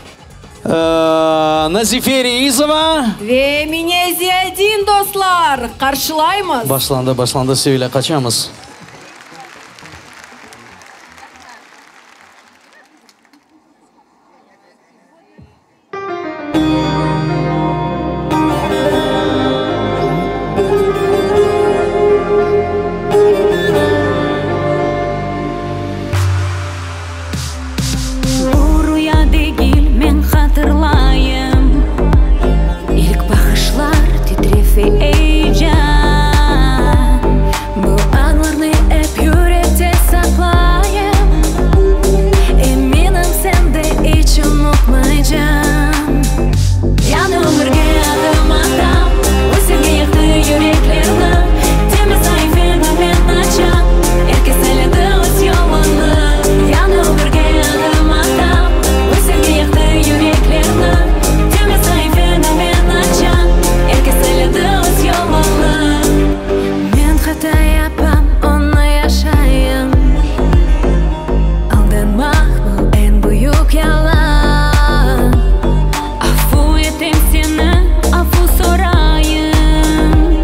Nazife Reizova. Ve Emine Ziyadin, dostlar! Qarşılaymız! Başlandı, başlandı, Sevilâ, qaçamız. Bu ruya degil, men hatırlayım, İlk baqışlar, titrev ve eyecan. Bu anlarnı ep yürekte saqlayım, Eminim, sen de iç unutmaycam. Yañı ömürge adım atam, Bu sevgi yaqtı yüreklerni, Temiz saifeni men açam, Er kes sayladı öz yolunı. Yañı ömürge adım atam, Bu sevgi yaqtı yüreklerni, Temiz saifeni men açam, Er kes sayladı öz yolunı. Men hata yapam, onı yaşayım. Aldanmaq, bu eñ büyük yalan. Afu etem seni, afu sorayım.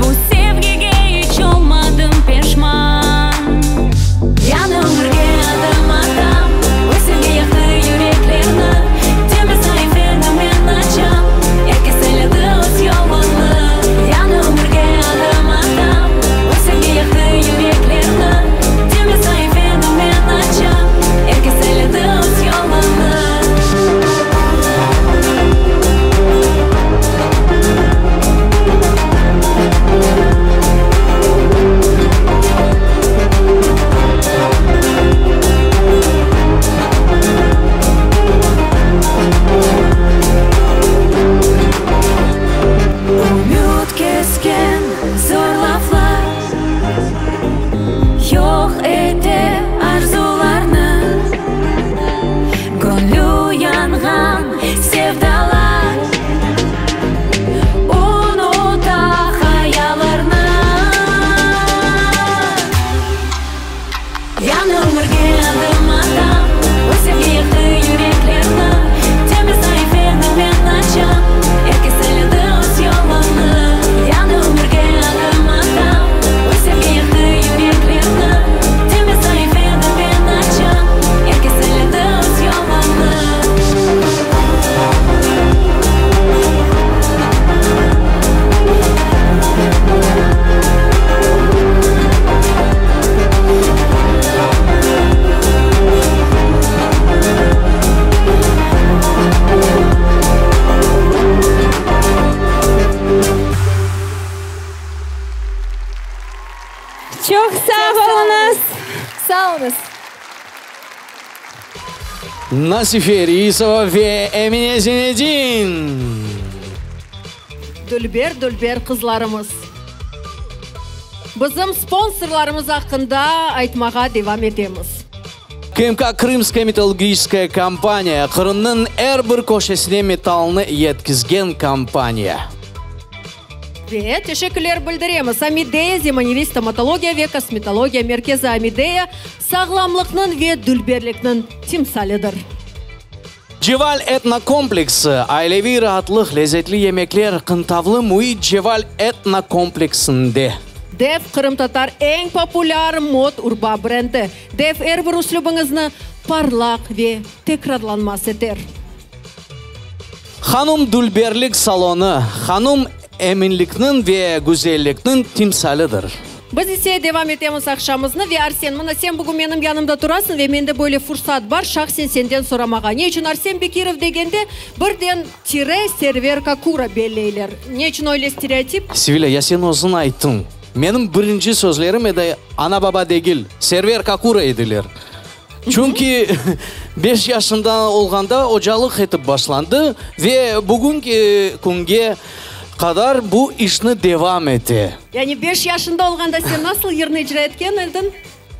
Bu sevgige iç olmadım peşman. Yañı ömürge adım atam, Bu sevgi yaqtı yüreklerni. Temiz saifeni men açam, Er kes sayladı öz yolunı. Yañı ömürge adım atam, Bu sevgi yaqtı yüreklerni. Temiz saifeni men açam, Er kes sayladı öz yolunı. Ümüt kesken zor laflar Yoq ete arzularnı, Göñlü yanğan sevdalar Unuta hayallarnı. Yañı ömürge adım atam, Bu sevgi yaqtı yüreklerni, Temiz saifeni men açam, Er kes sayladı öz yolunı. Yañı ömürge adım atam, Bu sevgi yaqtı yüreklerni, Temiz saifeni men açam, Er kes sayladı öz yolunı. Çoq sağ oluñız. Sağ oluñız. Nazife Reisova ve Emine Zinedin. Dülber-dülber qızlarımız. Bizim sponsorlarımız aqqında aytmağa devam etemiz. KMK Krımskaya metallurgiçeskaya kompaniya, Qırımnıñ er bir köşesine metallnı yetkizgen kompaniya. Ve teşekkürler bildiremiz Amideya zemaneviy stomatologiya ve kosmetologiya merkezi Amideya, sağlamlıqnıñ ve dülberlikniñ timsalidir. Ceval etnokompleksi, aileviy raatlıq, lezetli yemekler, qıntavlı müit Ceval etnokompleksinde. Def, qırımtatar eñ populâr mod urba brendi. Def er bir üslübiñizni parlaq ve tekrarlanmaz eter. Hanum dülberlik salonı, hanum eminlikniñ ve güzellikniñ timsalidir. Biz ise devam etemiz aqşamıznı ve Arsen, mına sen bugün menim yanımda turasıñ ve mende böyle fursat bar şahsen senden soramağa. Ne içün Arsen Bekirov degende birden tire Server Kakura belleyler? Ne içün öyle stereotip? Sevilâ, ya sen özüñ ayttıñ. Menim birinci sözlerim edi, ana-baba degil, Server Kakura ediler. Çünki beş yaşında olğanda ocalıq etip başlandı ve bugünki künge qadar bu işni devam ete. Yani beş yaşında olğanda sen nasıl yırnı icra etken ediñ?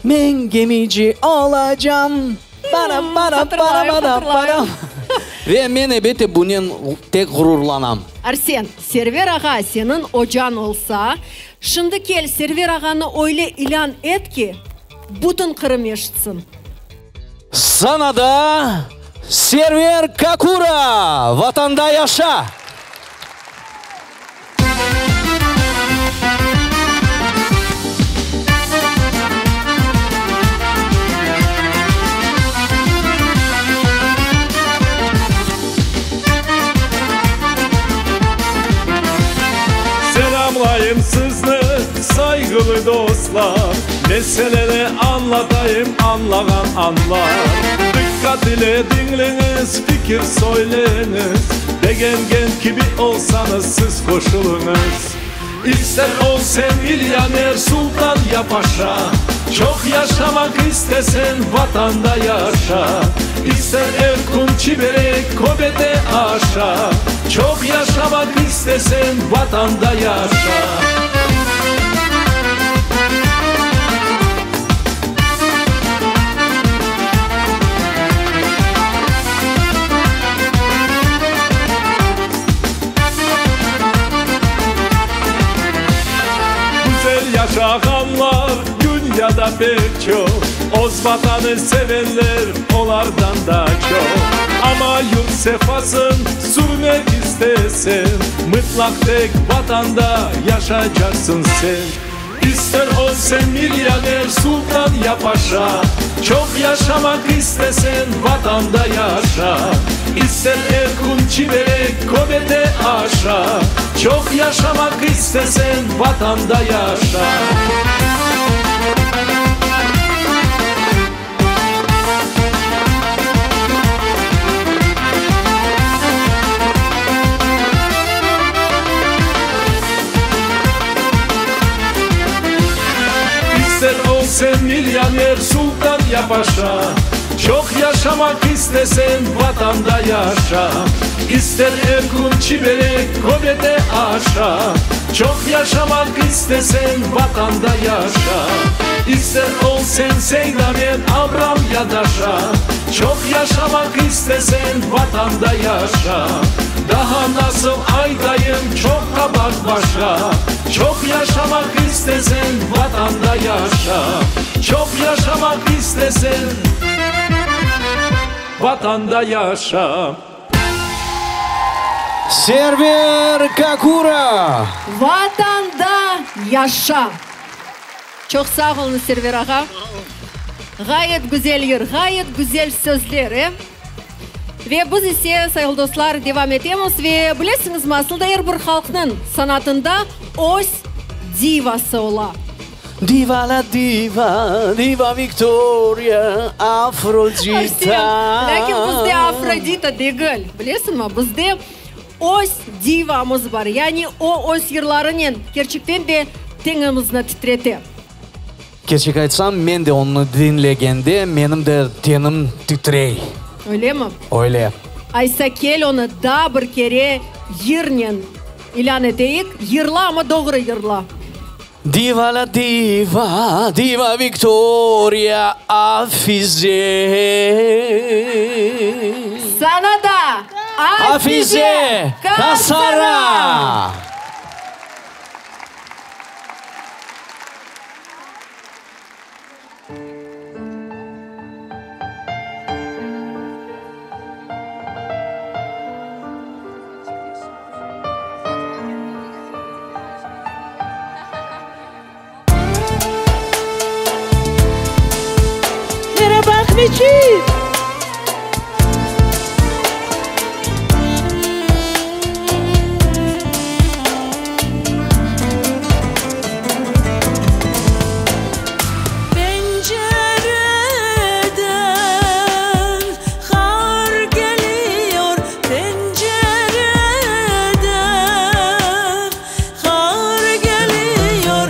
Men gemici olacam, para para para para para. Ve men, ebette, bunen tek ğururlanam. Arsen, Server ağa seniñ ocañ olsa, şimdi kel, Server ağanı öyle ilân et ki, bütün Qırım eşitsin. Sanada Server Kakura! Vatanda yaşa! Selâmlayım sizni, sayğılı dostlar, Meseleni añlatayım, añlağan añlar. Diqqat ile diñleñiz, fikir söyleñiz, Begengen kibi olsañız, siz qoşulıñız. İster ol sen milyoner, sultan ya paşa, Çoq yaşamaq istesen, Vatanda yaşa. İster er kün çiberek, köbete aşa, Çoq yaşamaq istesen, Vatanda yaşa. Güzel yaşağanlar dünyada pek çoq, Öz Vatanı sevenler olardan da çoq. Amma yurt sefasın sürmek istesen, Mıtlaq tek Vatanda yaşaycaqsıñ sen. İster ol sen milyoner, sultan ya paşa, Çoq yaşamaq istesen, Vatanda yaşa. İster er kün çiberek, köbete aşa, Çoq yaşamaq istesen, Vatanda yaşa. İster ol sen milyoner, sultan ya paşa, Çoq yaşamaq istesen, Vatanda yaşa. İster er kün çiberek, köbete aşa, Çoq yaşamaq istesen, Vatanda yaşa. İster ol sen Seydamet, Abram ya Daşa, Çoq yaşamaq istesen, Vatanda yaşa. Daha nasıl aytayım, çoq qabaq başa, Çoq yaşamaq istesen, Vatanda yaşa. Çoq yaşamaq istesen, Vatanda yaşa. Server Kakura! Vatanda yaşa! Çoq sağ oluñız, Server ağa. Ğayet güzel yır, ğayet güzel sözler, e? Ve biz ise, sayğılı dostlar, devam etemiz. Ve bilesiñizmi, asıl da er bir halqnıñ sanatında öz divası ola. Diva la diva, diva Viktoriya, Afrodita. Arsen, lâkin bizde Afrodita degil, bilesiñmi, bizde öz divamız bar. Yani o öz yırlarınen kerçekten de tenimizni titrete. Kerçek aytsam, men de onı diñlegende, menim de tenim titrey. Öylemi? Öyle. Aysa kel onı daa bir kere yırnen ilân eteyik. Yırla, amma doğru yırla. Diva la diva, diva Viktoriya, Afize. Sanada Afize Kasara! Meraba, Ahmetçik! Pencereden qar geliyor, pencereden qar geliyor.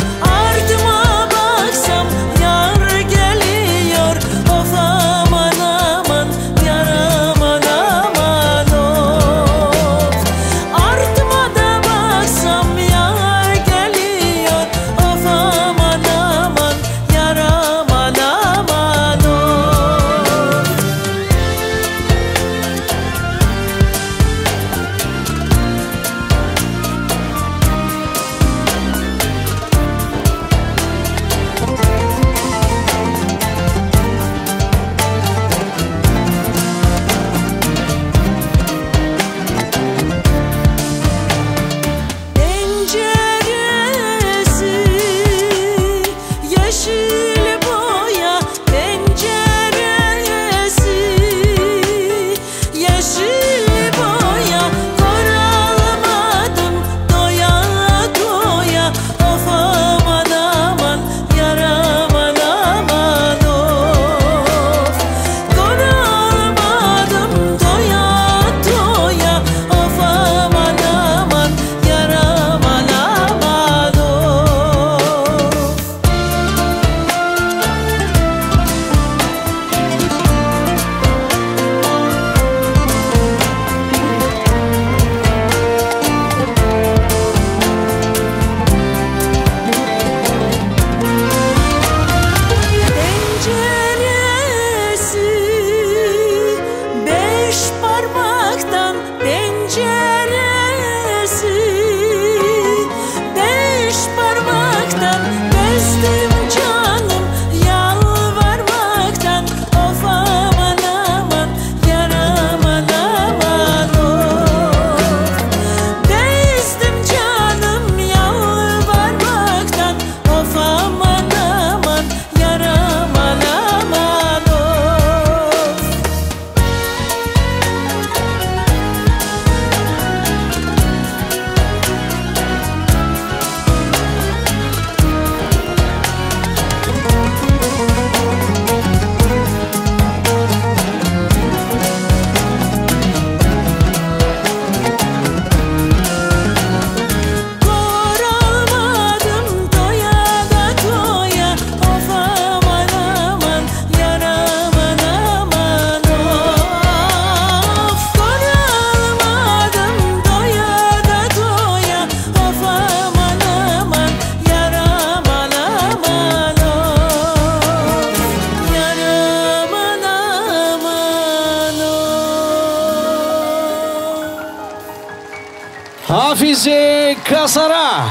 Afize Kasara!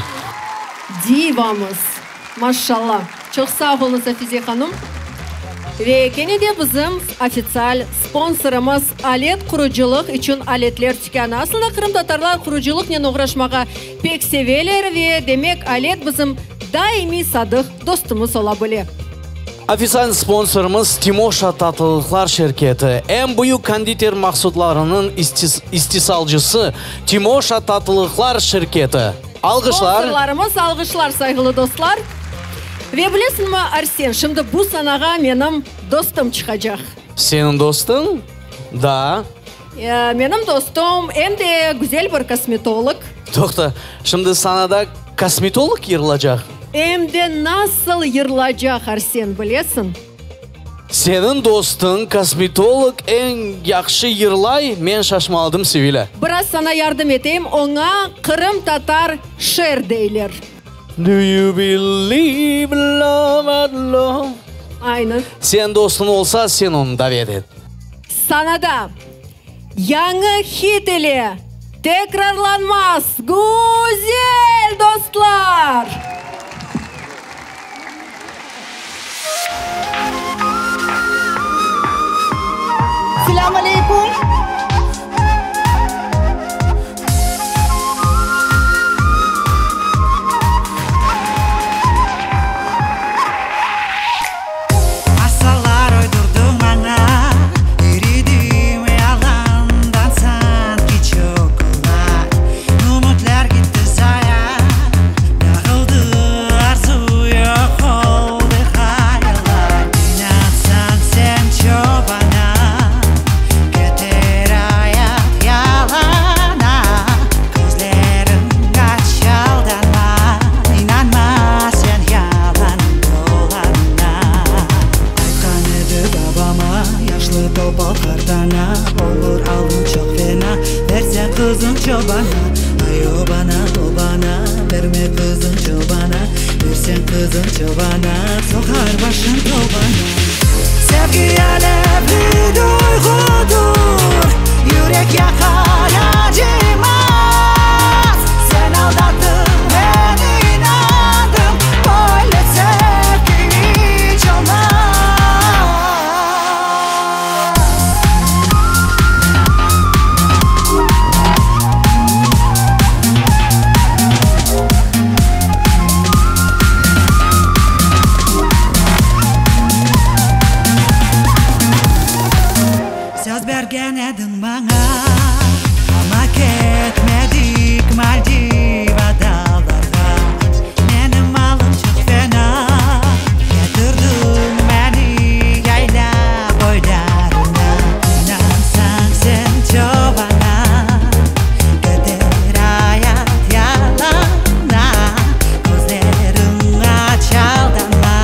Divamız! Maşşalla! Çoq sağ oluñız, Afize hanım! Ve kene de bizim ofitsial sponsorımız, Alet qurucılıq içün aletler tükânı. Aslında qırımtatarlar qurucılıqnen oğraşmağa pek seveler ve, demek, alet bizim daimiy sadıq dostumız ola bile. Ofitsial sponsorımız, Timoşa tatlılıqlar şirketi. Eñ büyük konditer mahsutlarınıñ istisalcısı, Timoşa tatlılıqlar şirketi. Alğışlar. Sponsorlarımız, alğışlar, sayğılı dostlar. Ve bilesiñmi, Arsen, şimdi bu sanağa menim dostum çıqacaq. Seniñ dostıñ? Da. Menim dostum, em de güzel bir kosmetolog. Toqta, şimdi sanada kosmetolog yırlacaq? Em de nasıl yırlacaq, Arsen, bilesiñ? Seniñ dostıñ, kosmetolog, eñ yahşı yırlay, men şaşmaladım, Sevilâ. Biraz saña yardım eteyim, oña qırımtatar Şer deyler. Do you believe in love at love? Aynı. Seniñ dostıñ olsa, sen onı davet et. Sanada yañı hit ile tekrarlanmaz güzel dostlar! Selâm aleyküm! Masallar uydurdıñ maña, iridim yalandan sanki çoq qolay. Ümütler gitti zaya, dağıldı arzu, yoq oldı hayallar. İnansañ sen çobana, keter ayat yalana. Közleriñ aç, aldanma, inanma sen yalan dolanına. Aytqan edi babama, yaşlı topal qartana, Olur alıñ çoq fena, berseñ qızıñ çobana. Ay, obana, obana, berme qızıñ çobana, Berseñ qızıñ çobana, soqar başıñ tobana. Sevgi alevli duyğudır, yürek yaqar, acımaz. Sen aldattıñ, men inandım, böyle sevgi iç olmaz. Söz bergen ediñ maña, amma ketmedik Maldiv adalarğa. Menim alım çoq fena, ketirdiñ meni yaylâ boylarına. İnansañ sen çobana, keter ayat yalana. Közleriñ aç, aldanma,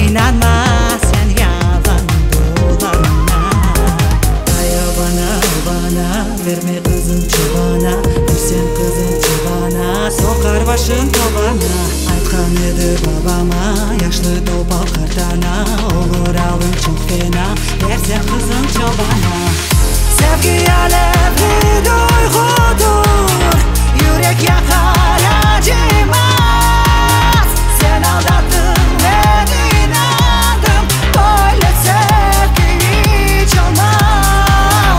inanma sen yalan dolanına. Ay, obana, obana, berme qızıñ çobana, Berseñ qızıñ çobana, soqar başıñ tobana. Aytqan edi babama, yaşlı topal qartana, Olur alıñ çoq fena, berseñ qızıñ çobana. Sevgi alevli duyğudır, yürek yaqar, acımaz. Sen aldattıñ, men inandım, böyle sevgi iç olmaz.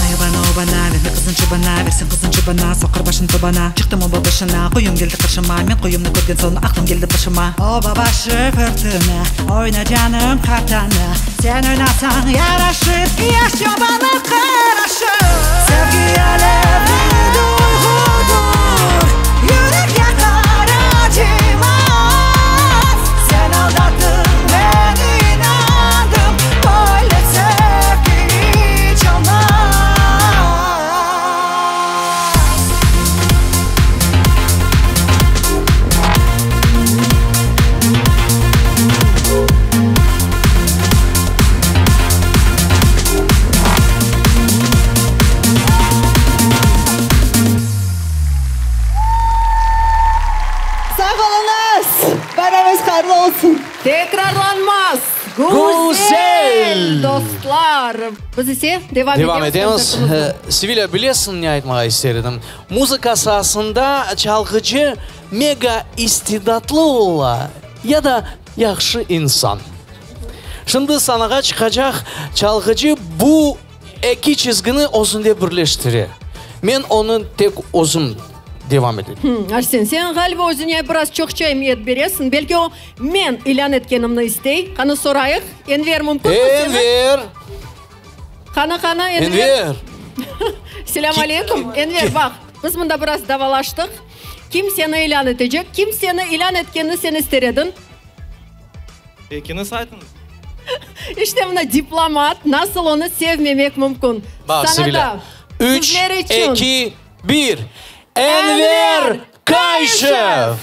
Ay, obana, obana, berme qızıñ çobana, Berseñ qızıñ çobana, soqar başıñ tobana. Çıqtım oba başına, qoyum keldi qarşıma, Men qoyumnı körgen soñ, aqlım keldi başıma. Oba başı fırtına, oyna canım qartana, Sen oynasañ yaraşır, yaş çobanlar qaraşır. Sevgi alevli duyğudır, yürek yaqar, acımaz. Sen aldattıñ, men inandım, böyle sevgi iç olmaz. Sağ oluñız! Bayramıñız hayırlı olsun! Tekrarlanmaz! Güzel, dostlar! Biz ise devam Devam etemiz etemiz. kontsertimizni. Sevilâ, bilesiñ ne aytmağa ister edim? Muzıka saasında çalğıcı mega istidatlı ola ya da yahşı insan. Şimdi sanağa çıqacaq çalğıcı bu eki çizgini özünde birleştire. Men onı tek özüm devam ete. Arsen, sen ğaliba özüñe biraz çoqça emiyet beresiñ. Belki o, men ilân etkenimni istey. Qani sorayıq, Enver, mümkünmi seni? Enver! Qani, qani, Enver? Enver! Selâm aleyküm. Enver, baq, biz mında biraz davalaştıq. Kim seni ilân etecek? Kim seni ilân etkenini sen ister ediñ? Ekiñiz aytıñız. İşte mına diplomat, nasıl onı sevmemek mümkün. Baq, Sana Sevilâ, da, üç, sizler içün. eki, bir. Enver Kayşev!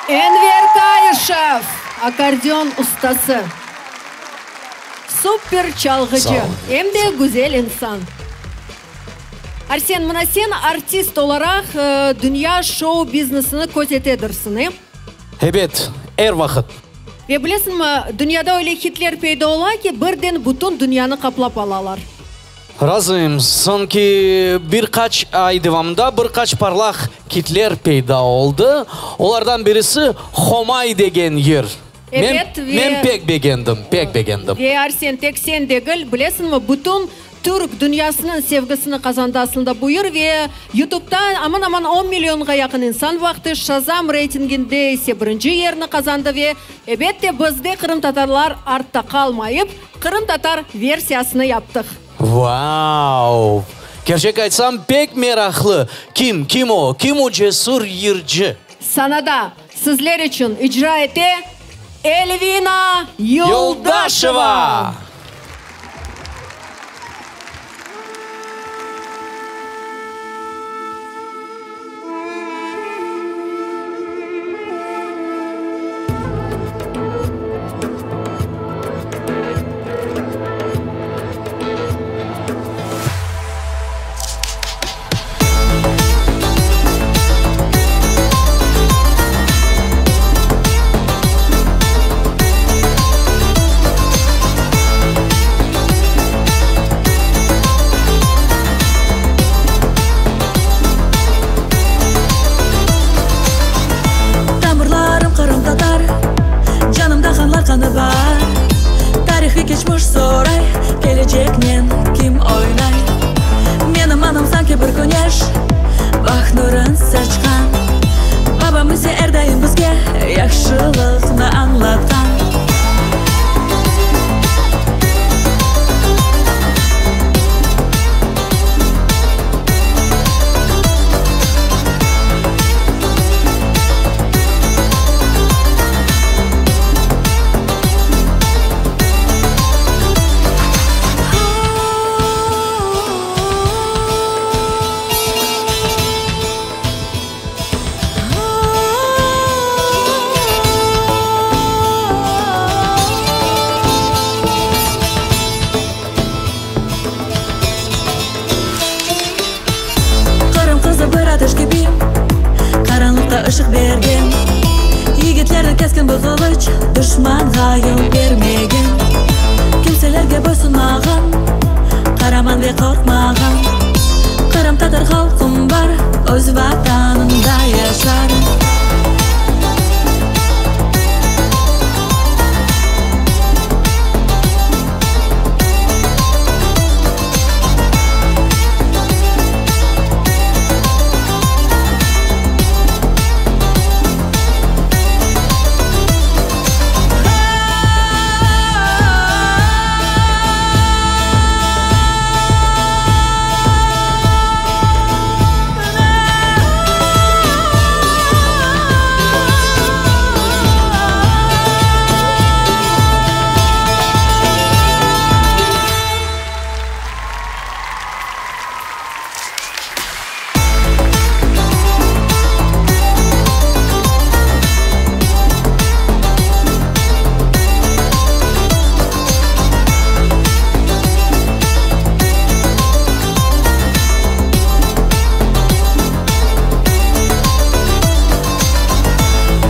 Enver Kayışev, akkordeon ustası, super çalğıcı, em de güzel insan. Arsen, mına sen artist olaraq dünya şou-biznesini közetedirsiñ, e? Ebet, er vaqıt. Ve bilesiñmi, dünyada öyle hitler peyda ola ki, birden bütün dünyanı qaplap alalar. Razıyım. Soñki bir qaç ay devamında bir qaç parlaq kitler peyda oldı. Olardan birisi Homay degen yır. Men, Ebet, ve. men pek begendim, pek begendim. Ve, Arsen, tek sen degil, bilesiñmi, bütün. Türk dünyasınıñ sevgisini qazandı aslında bu yır ve YouTubeta aman-aman on millionğa yaqın insan baqtı, Shazam reytinginde ise birinci yerni qazandı ve, ebette, biz de qırımtatarlar artta qalmayıp, qırımtatar versiyasını yaptıq. Vau! Kerçek aytsam, pek meraqlı. Kim, kim o? Kim o cesur yırcı? Sanada sizler içün icra ete Elvina Yoldaşeva! Tamırlarım qırımtatar, Canımda hanlar qanı bar. Tarihiy keçmiş soray, Keleceknen kim oynay? Menim anam sanki bir küneş, Baht nurın saçqan. Babam ise er daim bizge Yahşılıqnı añlatqan. Qırım qızı bir ateş kibi, Qaranlıqta ışıq bergen. Yigitlerni kesken bir qılıç, Duşmanğa yol bermegen. Kimselerge boysunmağan, Qaraman ve qorqmağan. Qırımtatar halqım bar, Öz Vatanında yaşar.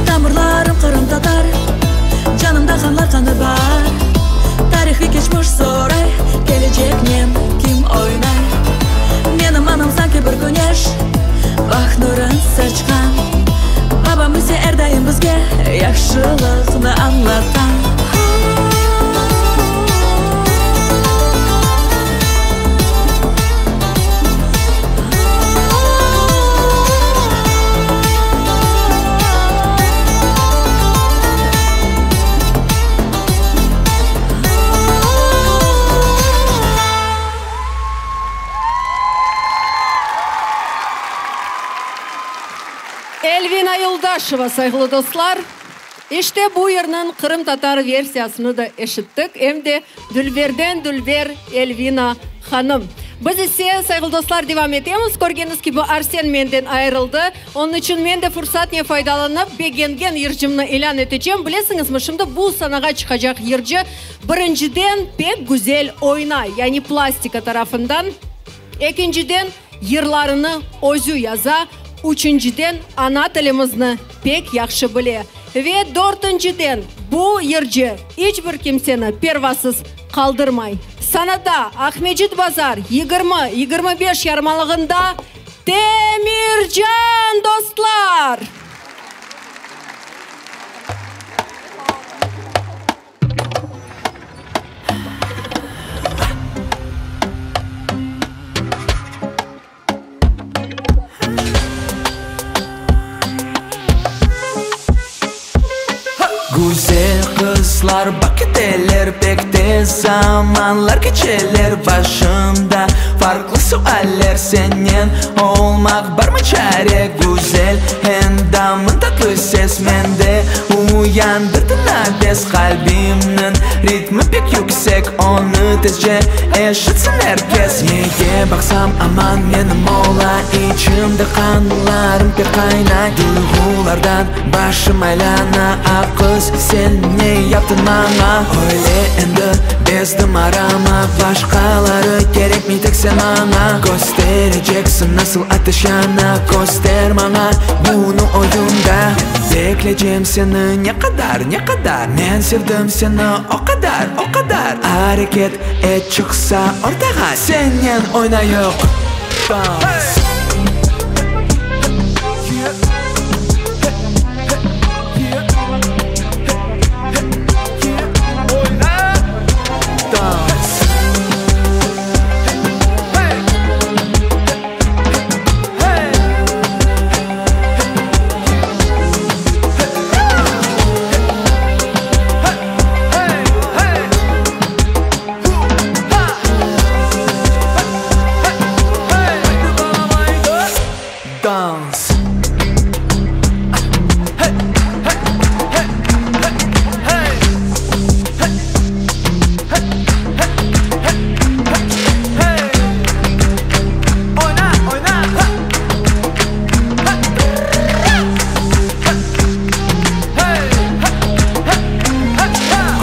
Tamırlarım qırımtatar, Canımda hanlar qanı bar. Tarihiy keçmiş soray, Keleceknen kim oynay? Menim anam sanki bir küneş, Baht nurın saçqan. Babam ise er daim bizge Yahşılıqnı añlatqan. Elvina Yoldaşeva, sayğılı dostlar, işte bu yırnıñ qırımtatar versiyasını da eşittik, em de dülberden dülber Elvina hanım. Biz ise, sayğılı dostlar, devam etemiz. Körgeniz kibi, Arsen menden ayırıldı. Onıñ içün men de fursatnen faydalanıp, begengen yırcımnı ilân etecem. Bilesiñizmi, şimdi bu sanağa çıqacaq yırcı, birinciden, pek güzel oynay, yani plastika tarafından, ekinciden, yırlarını özü yaza, üçünciden, ana tilimizni pek yahşı bile ve dörtünciden, bu yırcı iç bir kimseni pervasız qaldırmay. Sanada Aqmescit bazar 20, 25 yarmalığında Temircan, dostlar! keteler Pek tez zamanlar keçeler Başımda farqlı sualler Sennen olmaq barmı çare Güzel endamıñ tatlı ses Mende uyandırdıñ aves Qalbimniñ ritmi pek yüksek Onı tezce eşitsin er kes Nege baqsam aman menim ola İçimde qanlarım pek qaynay Duyğulardan başım aylana Ah qız sen ne yaptıñ maña Öyle endi bezdim aramaq Başqaları kerekmey tek sen maña Köstereceksiñ nasıl ateş yana Köster maña bunı oyunda Bekleycem seni ne qadar, ne qadar Men sevdim seni o qadar, o qadar Areket et çıqsa ortağa Sennen oynayıq dans. Dans.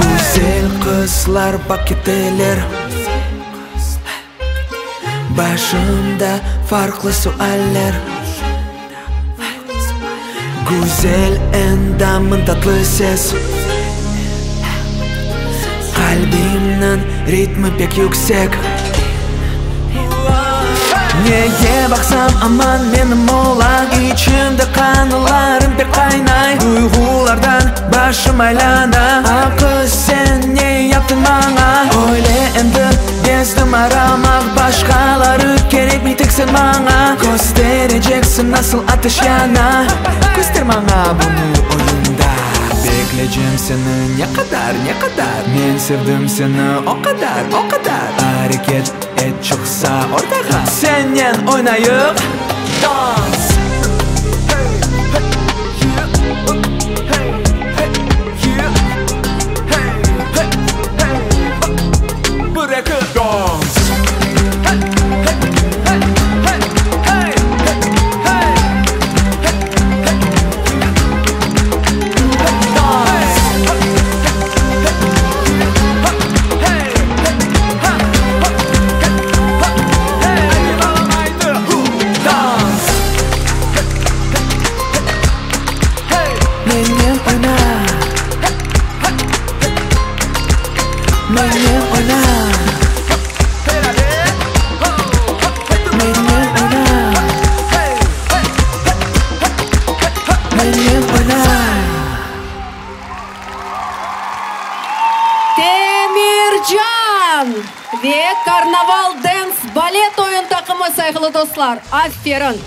Güzel qızlar baq keteler Başımda farqlı sualler Güzel endamıñ tatlı ses Qalbimniñ ritmi pek yüksek Nege baqsam aman menim ola İçimde qanlarım pek qaynay Duyğulardan başım aylana Ah qız sen ne yaptıñ maña Öyle endi bezdim aramaq Başqaları kerekmey tek sen maña Köstereceksiñ nasıl ateş yana Köster maña bunı oyunda Bekleycem seni ne qadar, ne qadar Men sevdim seni o qadar, o qadar Areket et çıqsa ortağa Sennen oynayıq dans. Mennen oyna Mennen oyna Mennen oyna Mennen oyna Temircan ve Karnaval Dance balet oyun taqımı, sayğılı dostlar, aferin!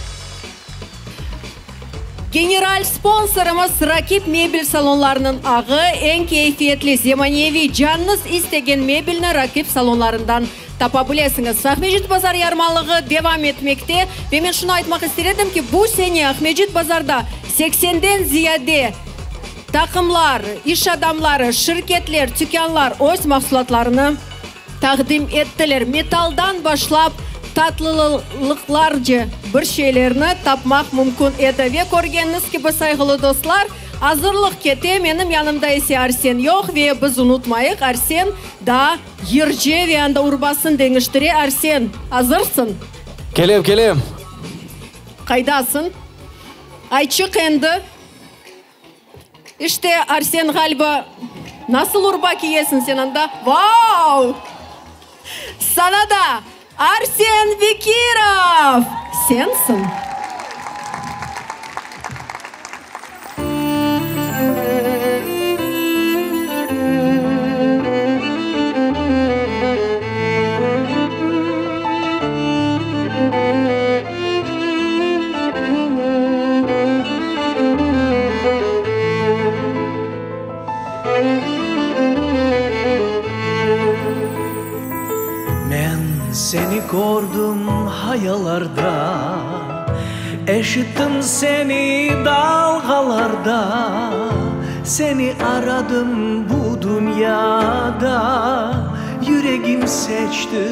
General sponsorımız Rakip mebel salonlarınıñ ağı, eñ keyfiyetli, zemaneviy, canıñız istegen mebelni Rakip salonlarından tapa bilesiñiz. Aqmescit bazar yarmalığı devam etmekte ve men şunı aytmaq ister edim ki, bu sene Aqmescit bazarda seksenden ziyade taqımlar, iş adamları, şirketler, tükânlar öz mahsulatlarını taqdim ettiler. Metaldan başlap tatlılıqlarce bir şeylerni tapmaq mümkün edi. Ve körgeniñiz kibi, sayğılı dostlar, azırlıq kete. Menim yanımda ise Arsen yoq ve biz unutmayıq, Arsen daa yırcı ve anda urbasını deñiştire. Arsen, azırsıñ? Kelem, kelem. Qaydasıñ? Ayçıq endi. İşte, Arsen, ğaliba, nasıl urba kiyesiñ sen anda? Vau! Sana da Arsen Bekirov! Sensiñ! kördim hayalarda, Eşittim seni dalğalarda, Seni aradım bu dünyada, Yüregim seçti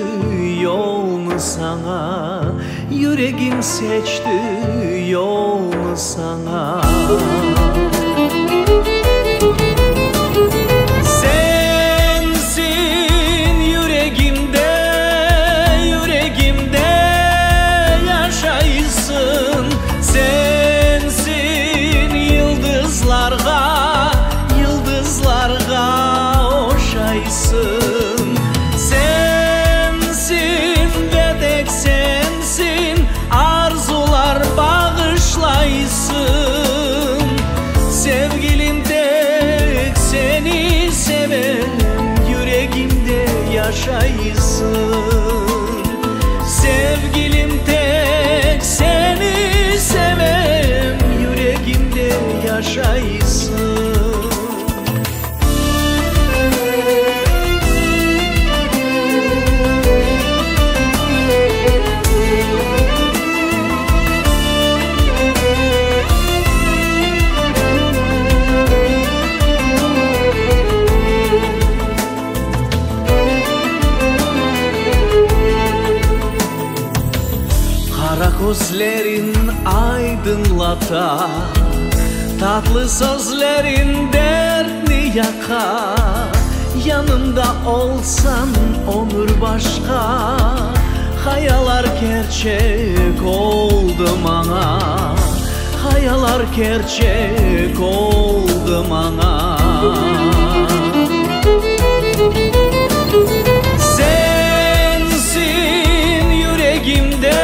yolnı saña, Yüregim seçti yolnı saña. Sensiñ yüregimde, yüregimde yaşaysıñ, Sensiñ yıldızlarğa, yıldızlarğa oşaysıñ, Sensiñ ve tek sensiñ arzular bağışlaysıñ. Sevgilim, tek seni sevem, yüregimde yaşaysıñ. Sevgilim, tek seni sevem, yüregimde yaşaysıñ. Qara közleriñ aydınlata, Tatlı sözleriñ dertni yaqa. Yanımda olsañ, ömür başqa, Hayalar kerçek oldı maña, Hayalar kerçek oldı maña. Sensiñ yüregimde,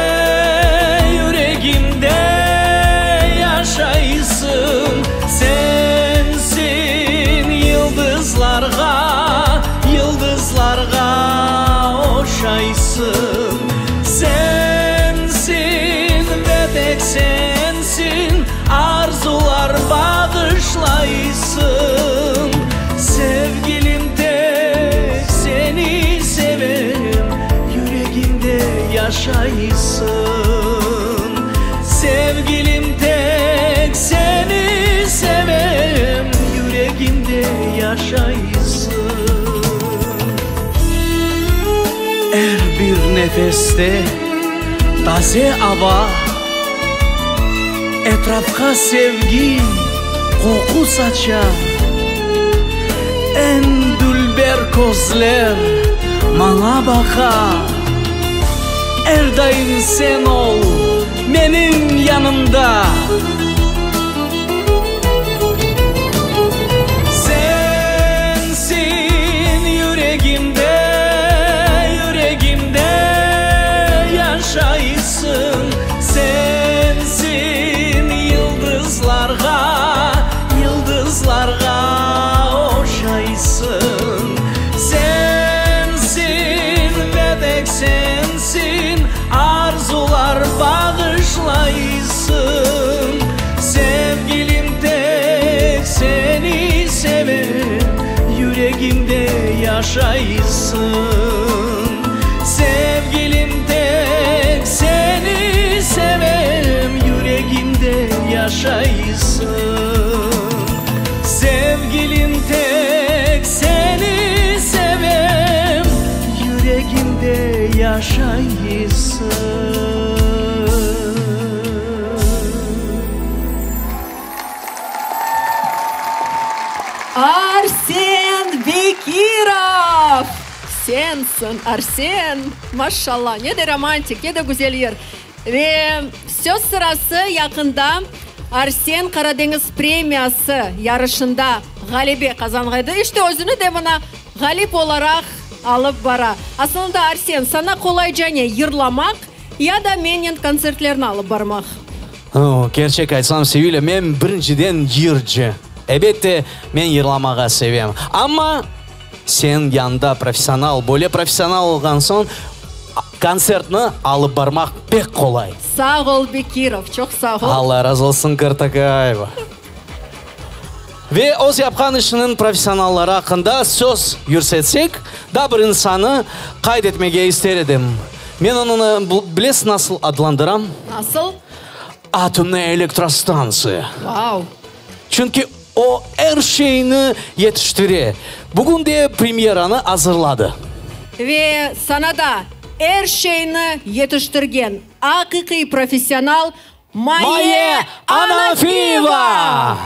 yüregimde yaşaysıñ, Sensiñ yıldızlarğa, yıldızlarğa oşaysıñ, Sensiñ ve tek sensiñ arzular bağışlaysıñ. Sevgilim, tek seni sevem, yüregimde yaşaysıñ. Sevgilim, tek seni sevem, yüregimde yaşaysıñ. Er bir nefeste taze ava, Etrafqa sevgi qoqu saça. Eñ dülber közler maña baqa, Er daim sen ol menim yanımda. Sensiñ yüregimde, yüregimde yaşaysıñ, Sensiñ yıldızlarğa, yıldızlarğa oşaysıñ, Sensiñ ve tek sensiñ arzular bağışlaysıñ. Sevgilim, tek seni sevem, yüregimde yaşaysıñ. Sevgilim, tek seni sevem, yüregimde yaşaysıñ. Sevgilim, tek seni sevem, yüregimde yaşaysıñ. Arsen Bekirov! Sensiñ, Arsen! Maşallah, ne de romantik, ne de güzel yır. Ve söz sırası, yaqında Arsen Qaradeñiz premiyası yarışında ğalebe qazanğaydı. İşte, özüni de mına ğalip olaraq alıp bara. Asılında, Arsen, saña qolayca ne, yırlamaq ya da mennen kontsertlerni alıp barmaq? Kerçek aytsam, Sevilâ, men birinciden yırcı. Elbette, men yırlamağa sevem. Amma sen yanında professional, böyle professional olğan soñ, kontsertni alıp barmaq pek qolay. Sağ ol, Bekirov, çoq sağ ol. Alla razı olsun, Qartaqayeva. Ve öz yapqan işiniñ professionalları aqqında söz yürsetsek, daa bir insanı qayd etmege ister edim. Men onı, bilesiz, nasıl adlandıram? Nasıl? Atomnaya elektrostantsiya. Vau! Çünki o er şeyni yetiştire. Bugün de premyeranı azırladı. Ve sanada er şeyni yetiştirgen aqiqiy professional Maye Anafiyeva!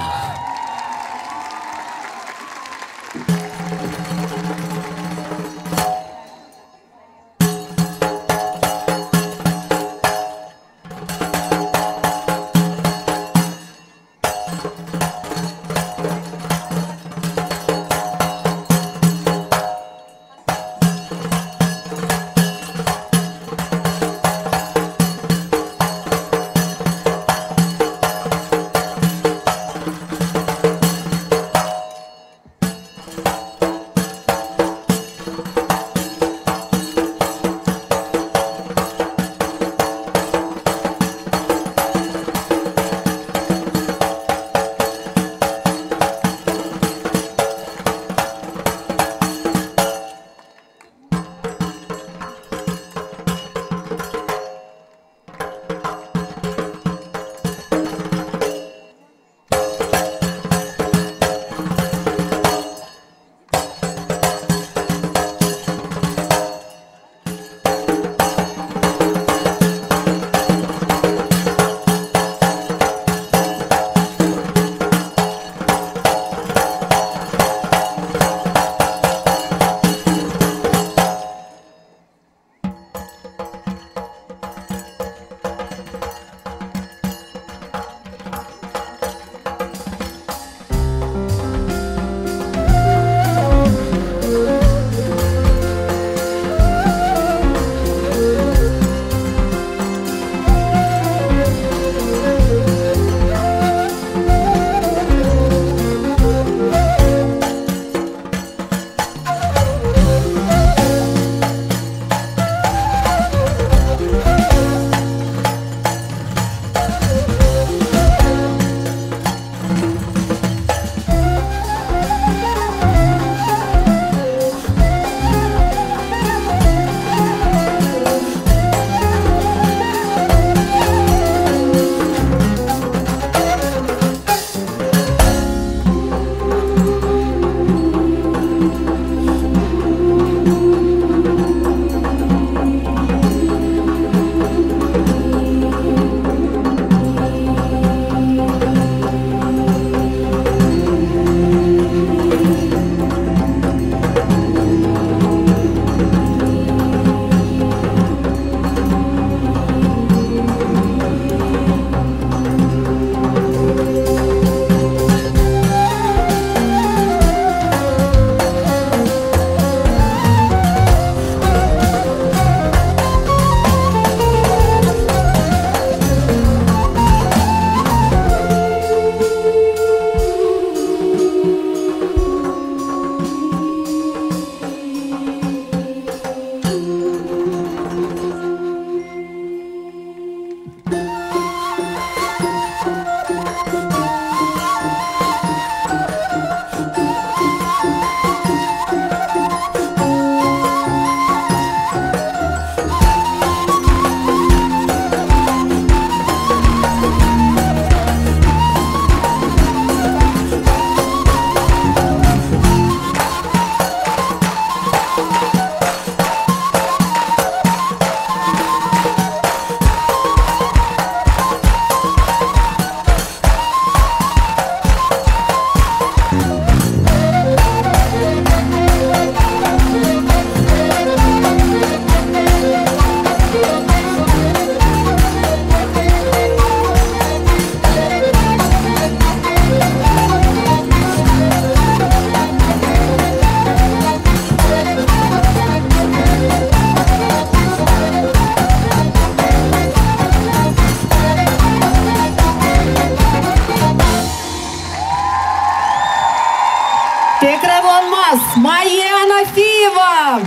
Tekrarlanmaz Maye Anafiyeva!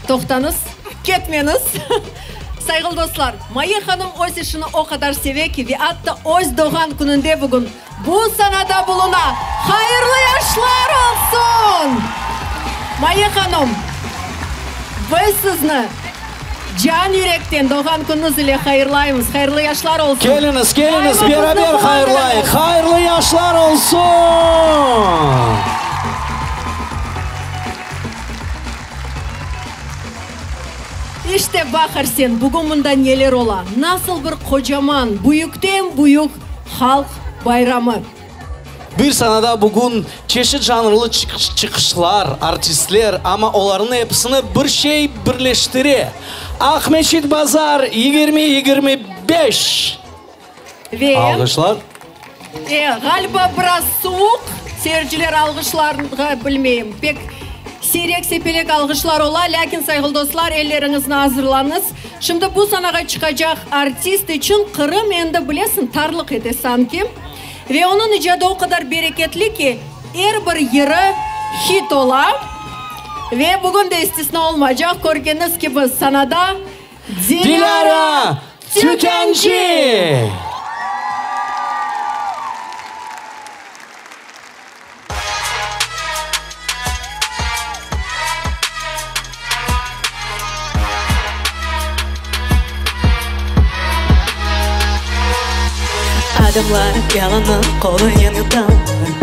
Toqtañız, ketmeñiz! Sayğılı dostlar, Maye hanım öz işini o qadar seve ki, ve atta öz doğğan kününde bugün bu sanada buluna. Hayırlı yaşlar olsun! Maye hanım, biz sizni can yürekten doğğan künüñiz ile hayırlaymız. Hayırlı yaşlar olsun. Keliñiz, keliñiz, Daima bizni beraber hayırlayıq. quvandırıñız. Hayırlı yaşlar olsun! İşte, baq, Arsen, bugün mında neler ola! Nasıl bir qocaman, büyükten-büyük halq bayramı! Bir sanada bugün çeşit janrlı çıqışlar, artistler, amma olarnıñ episini bir şey birleştire, Aqmeçit bazar 20 25! Ve, Alğışlar. E, ğaliba, biraz suvuq, seyirciler alğışlarğa, bilmeyim, pek siyrek-sepelek alğışlar ola, lâkin, sayğılı dostlar, elleriñizni azırlañız. Şimdi bu sanağa çıqacaq artist içün Qırım endi, bilesiñ, tarlıq ete sanki. Ve onıñ icadı o qadar bereketli ki, er bir yırı hit ola. Ve bugün de istisna olmaycaq, körgeniñiz kibi, sanada Dilâra Tükânci! Adamlar yalannı qolaynen yutalar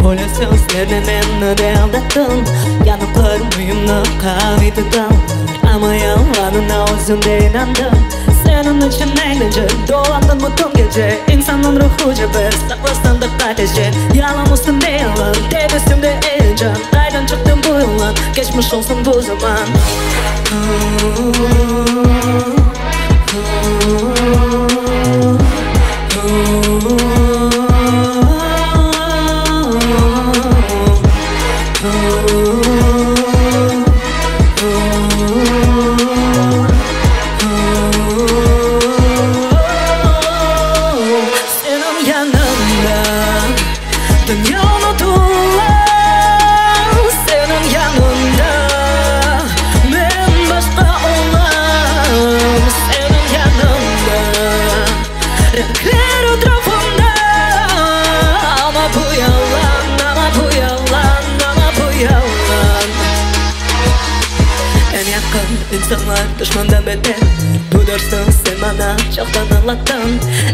Böyle sözlernen meni de aldattıñ Yanıqlar müimni qaviy tutalar Amma yalanına özüñ de inandıñ Seniñ içün eglence dolandım bütün gece İnsannıñ ruhu cebir saqlasañ da qatece Yalan üstünde yalan, tebessümde eyecan Qaydan çıqtı bu yılan, keçmiş olsun bu zaman. Seniñ yanıñda dünya unutula, Seniñ yanıñda men başqa olam, Seniñ yanıñda renkler etrafımda, Amma bu yalan, amma bu yalan, amma bu yalan. Eñ yaqın insanlar duşmandan beter, Bu dersni sen maña çoqtan añlattıñ.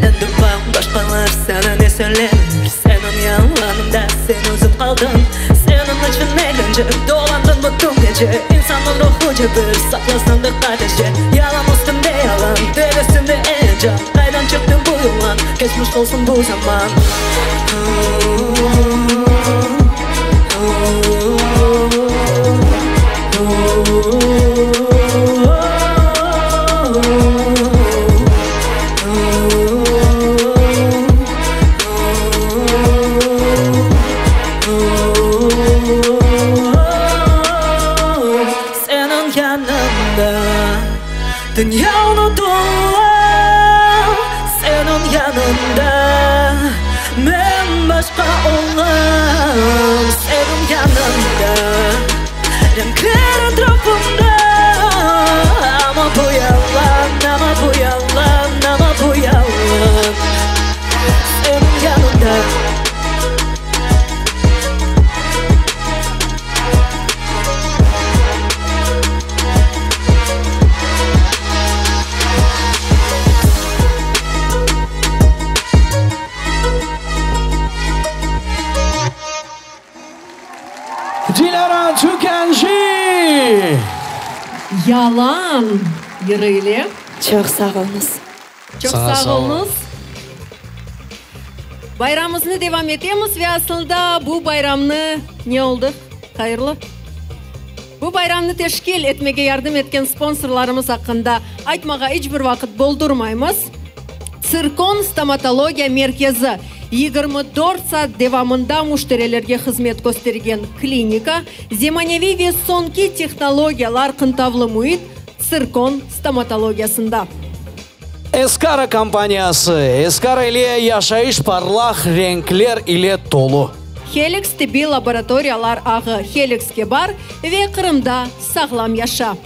Endi baq, başqalar saña ne söyler, Seniñ yalanıñda sen özüñ qaldıñ. Seniñ içün eglence dolandım bütün gece, İnsannıñ ruhu cebir, saqlasañ da qatece. Yalan üstünde yalan, tebessümde eyecan, Qaydan çıqtı bu yılan, keçmiş olsun bu zaman. Seniñ yanıñda dünya unutula, Seniñ yanıñda men başqa olam, Seniñ yanıñda renkler etrafımda, Amma bu yalan, amma bu yalan, amma bu yalan. Seniñ yanıñda. Dilâra Tükânci! Yalan yırı ile. Çoq sağ oluñız. Çoq Saña sağ sağ ol. oluñız. Bayramımıznı devam etemiz ve aslında bu bayramnı ne oldı? Hayırlı. Bu bayramnı teşkil etmege yardım etken sponsorlarımız aqqında aytmağa iç bir vaqıt boldurmaymız. Tsirkon stomatologiya merkezi, 24 saat devamında müşterilerge hızmet köstergen klinika, zemaneviy ve soñki tehnologiyalar qıntavlı müit Tsirkon stomatologiyasında. Eskara kompaniyası, Eskara ile yaşayış parlaq renkler ile tolu. Helix tibbiy laboratoriyalar ağı, Helixke bar ve Qırımda sağlam yaşa!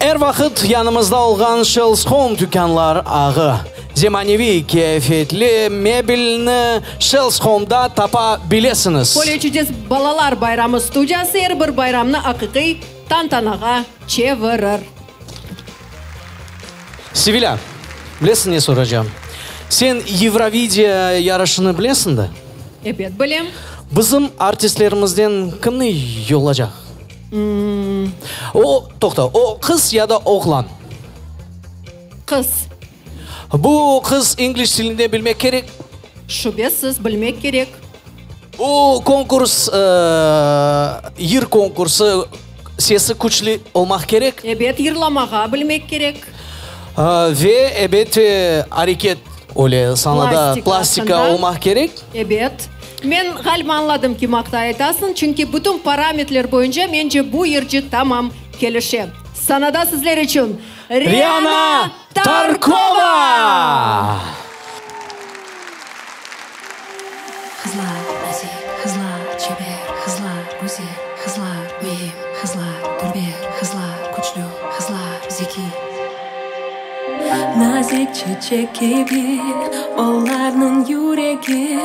Er vaqıt yanımızda olğan Shells Home tükânlar ağı. Zemaneviy keyfiyetli mebelni Shells Home-da tapa bilesiñiz. Pole çudes balalar bayramı studiyası er bir bayramnı aqiqiy tantanağa çevirir. Sevilâ, bilesiñ ne soracağım? Sen Eurovidiya yarışını bilesiñ de? Ebet, bilem. Bizim artistlerimizden kimni yollacaq? O, toqta, o qız ya da oğlan? Qız. Bu qız ingliz tilinde bilmek kerek? Şübesiz, bilmek kerek. Bu konkurs, yır konkursı, sesi küçlü olmaq kerek? Ebet, yırlamağa bilmek kerek. Ve, ebet, areket, öyle sanada, plastika olmaq kerek? Ebet. Men, ğaliba, añladım kim aqta aytasıñ, çünki bütün parametler boyunca, mence, bu yırcı tamam kelişe. Sanada sizler içün Riana Tarkova! Qızlar nazik, qızlar çeber, qızlar güzel, qızlar müim, qızlar dülber, qızlar küçlü, qızlar zekiy. Nazik çeçek kibi olarnıñ yüregi,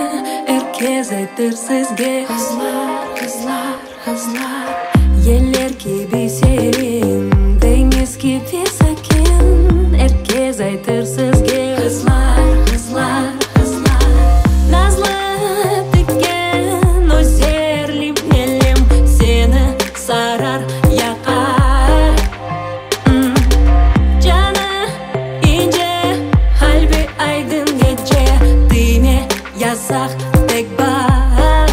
er kes aytır sizge. Qızlar, qızlar, qızlar. Yeller kibi serin, deñiz kibi sakin, er kes aytır sizge. Qızlar, qızlar, qızlar. Nazlı tiken özerli melim seni sarar, yaqar. Canı ince, qalbi aydın gece, tiyme yasaq, tek baq.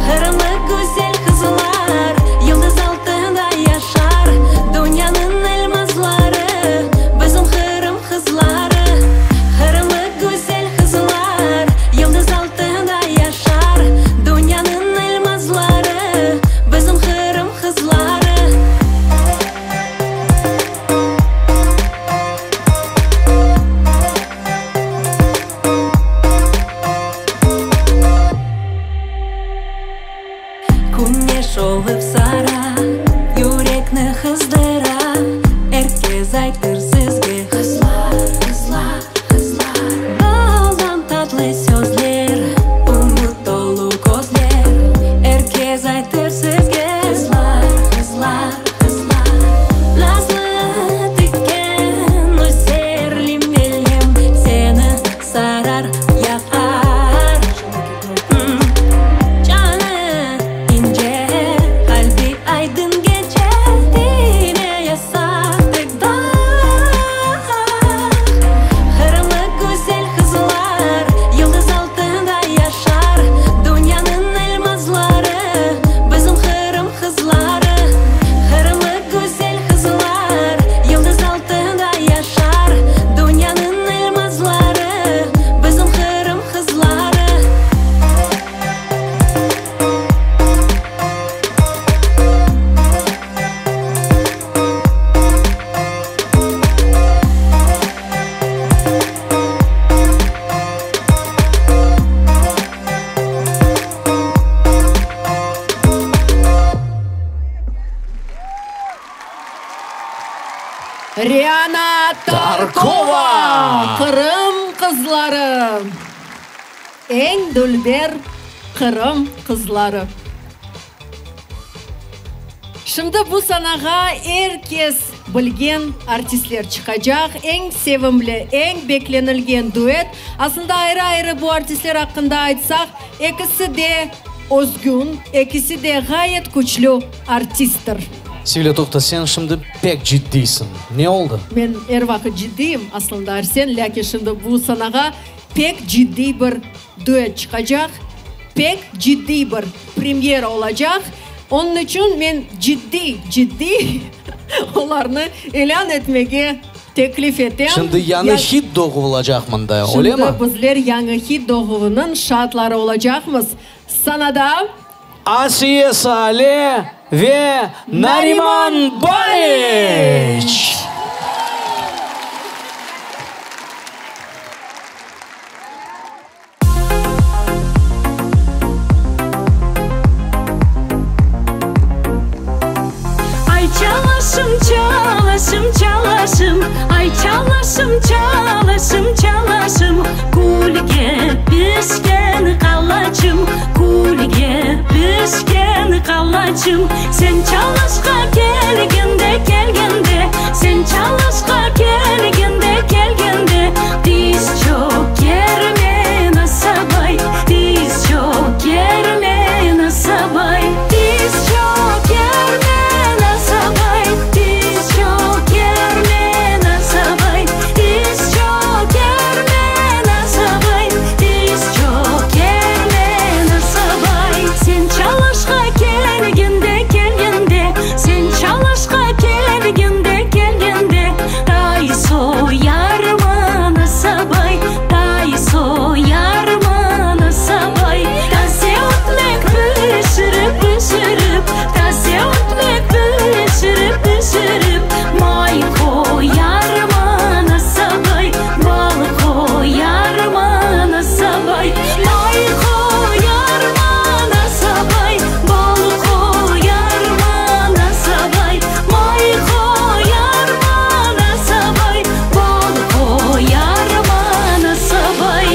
Qırımlı güzel qızlar yıldız altında yaşar, Dünyanıñ elmazları, bizim Qırım qızları. Qırımlı güzel qızlar yıldız altında yaşar, Dünyanıñ elmazları, bizim Qırım qızları. Küneş olıp sara, yürekni qızdıra, Er kes aytır sizge. Qızlar, qızlar, qızlar. Baldan tatlı sözler, ümüt tolu közler, Er kes aytır sizge. Qızlar, qızlar, qızlar. Nazlı tiken özerli melem seni sarar, yaqar. Canı ince, qalbi aydın gece, Tiyme yasaq, tek baq. Qırımlı güzel qızlar yıldız altında yaşar, Dünyanıñ elmazları, bizim Qırım qızları. Qırımlı güzel qızlar yıldız altında yaşar, Dünyanıñ elmazları, bizim Qırım qızları. Riana Tarkova, Qırım qızları, eñ dülber Qırım qızları. Şimdi bu sanağa er kes bilgen artistler çıqacaq. Eñ sevimli, eñ beklenilgen duet. Aslında ayrı-ayrı bu artistler aqqında aytsaq, ekisi de özgün, ekisi de ğayet küçlü artisttir. Sevilâ, toqta, sen şimdi pek ciddiysiñ. Ne oldı? Men er vaqıt ciddiyim, aslında, Arsen, lâkin şimdi bu sanağa pek ciddiy bir duet çıqacaq, pek ciddiy bir premyera olacaq. Onıñ içün men ciddiy, ciddiy olarnı ilân etmege teklif etem. Şimdi yañı hit doğuvılacaq mında, öyle mi? Şimdi bizler yañı hit doğuvınıñ şaatları olacaqmız. Sanada. Asiye Sale ve Nariman Baliç! Ay çalaşım, çalaşım, çalaşım, Ay çalaşım, çalaşım. Çalaşım, çalaşım, Külge pişken qalaçım, Külge pişken qalaçım. Sen çalışqa kelgende, kelgende, Sen çalışqa kelgende, kelgende, Tiz çökermen Asabay, Tiz çökermen Asabay. Tiz çökermen Asabay, Tiz çökermen Asabay, Tiz çökermen Asabay, Tiz çökermen Asabay. Sen çalışqa kelgende, kelgende, Sen çalışqa kelgende, kelgende, Tay soyarman Asabay, Tay soyarman Asabay. Taze ötmek pişirip, pişirip, Taze ötmek pişirip, pişirip, May qoyarman Asabay, Bal qoyarman Asabay. May qoyarman Asabay, Bal qoyarman Asabay. May qoyarman Asabay, Bal qoyarman Asabay.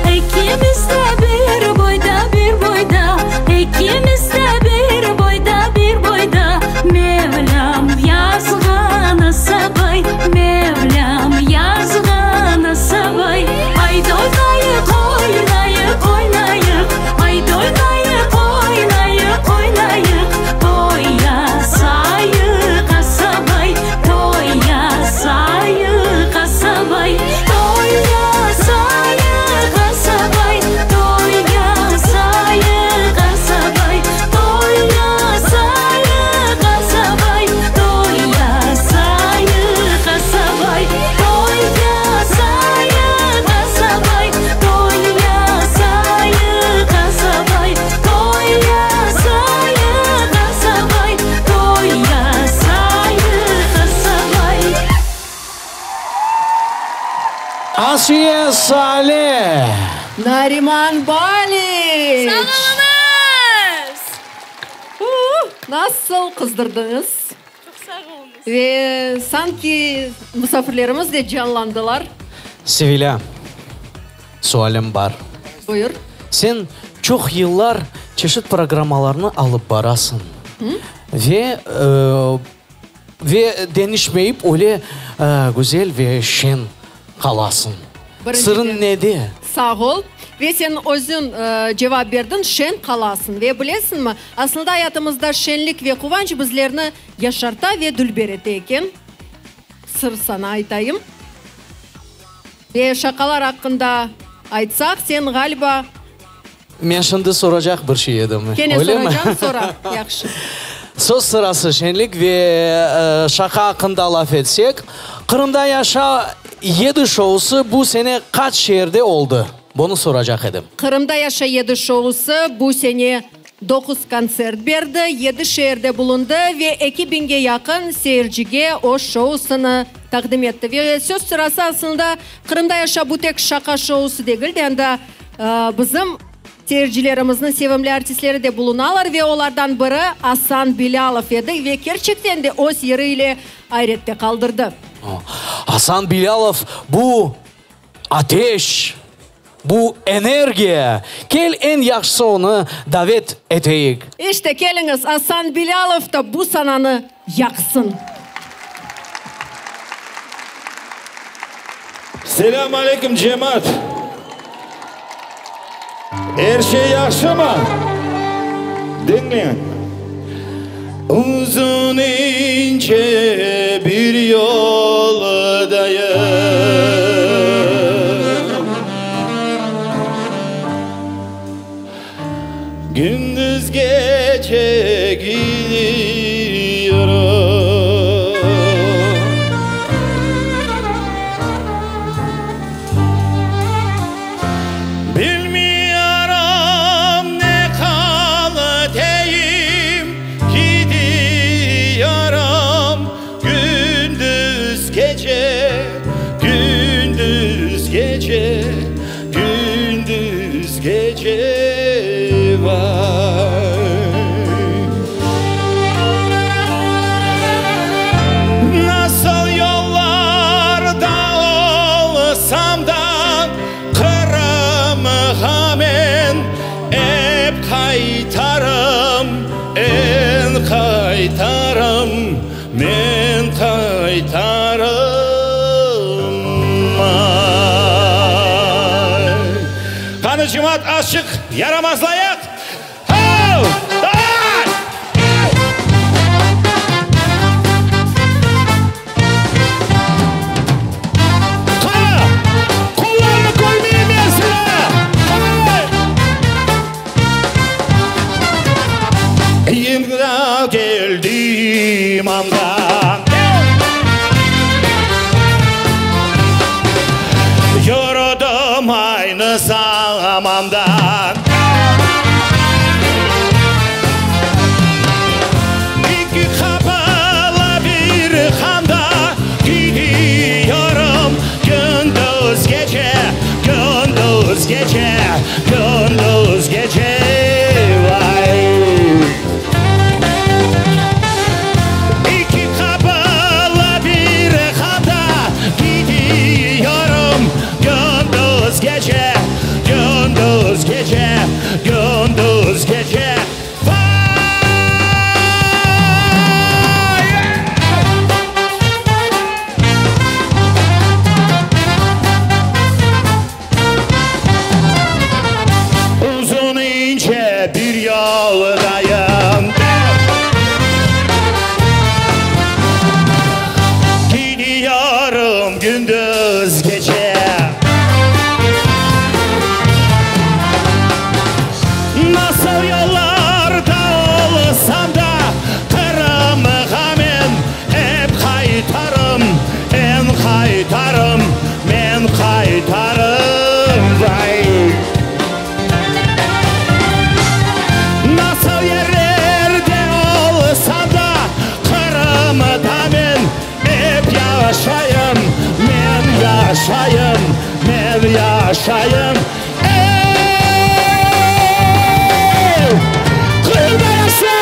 Ekimiz de bir boyda, bir boyda, Ekimiz de bir boyda, bir boyda, Mevlâm yazğan Asabay, Mevlâm yazğan Asabay. Aydı oynayıq, oynayıq, oynayıq, Aydı oynayıq, oynayıq, oynayıq, Toy yasayıq Asabay, Toy yasayıq Asabay. Toy yasayıq Asabay, Toy yasayıq Asabay, Toy yasayıq Asabay, Toy yasayıq Asabay, Toy yasayıq Asabay, Toy yasayıq Asabay, Toy yasayıq Asabay, Toy yasayıq Asabay. Asiye Sale! Nariman Baliç! Sağ oluñız! Nasıl qızdırdıñız! Çoq sağ oluñız! Ve sanki musafirlerimiz de canlandılar. Sevilâ, sualim bar. Buyur. Sen çoq yıllar çeşit programmalarnı alıp barasıñ ve ve deñişmeyip öyle güzel ve şeñ qalasıñ. Sırıñ nede? Sağ ol. Ve sen özüñ cevap berdiñ, şeñ qalasıñ. Ve bilesiñmi, aslında ayatımızda şeñlik ve quvanç bizlerni yaşarta ve dülber ete eken. Sır saña aytayım. Ve şaqalar aqqında aytsaq, sen, ğaliba. Men şimdi soracaq bir şey edim. Kene soracañ, sora. Yahşı. Söz sırası, şeñlik ve şaqa aqqında laf etsek, Qırımda yaşa yedi şousı bu sene qaç şeerde oldı? Bunı soracaq edim. Qırımda yaşa yedi şousı bu sene doquz kontsert berdi, yedi şeerde bulundı ve eki biñge yaqın seyircige öz şousını taqdim etti. Ve söz sırası, aslında, Qırımda yaşa bu tek şaqa şousı degil de, anda bizim seyircilerimizniñ sevimli artistleri de bulunalar ve olardan biri Asan Bilâlov edi ve kerçekten de öz yırı ile ayrette qaldırdı. Asan Bilâlov bu ateş, bu energiya. Kel, eñ yahşısı onı davet eteyik. İşte, keliñiz, Asan Bilâlov da bu sananı yaqsın. Selâm aleyküm, cemaat! Er şey yahşımı? Diñleñ. Uzun ince bir yoldayım. Gündüz gece gidiyorum. Bilmiyorum ne haldeyim, gidiyorum gündüz gece. Gündüz gece vay. Nasıl yollarda olsam da, Qırımğa men ep qaytarım, En qaytarım, men qaytarım, ay. Qanı cemaat azçıq yaramazlayıq! How! Davay! Qara! Qollarnı körmeyim men seni! Hey! Endi keldim anda. Yürüdim aynı zamanda. İki qapılı bir handa gidiyorum gündüz gece, gündüz gece, gündüz gece, vay. İki qapılı bir handa gidiyorum gündüz gece, gündüz gece, gündüz gece, vay. Uzun ince bir yoldayım. Gidiyorum gündüz gece. Nasıl yollarda olsam da Qırımğa men ep qaytarım, En qaytarım, men qaytarım, vay. Nasıl yerlerde olsam da Qırımda men ep yaşayım, Men yaşayım, men yaşayım, ey! Qırımda yaşa!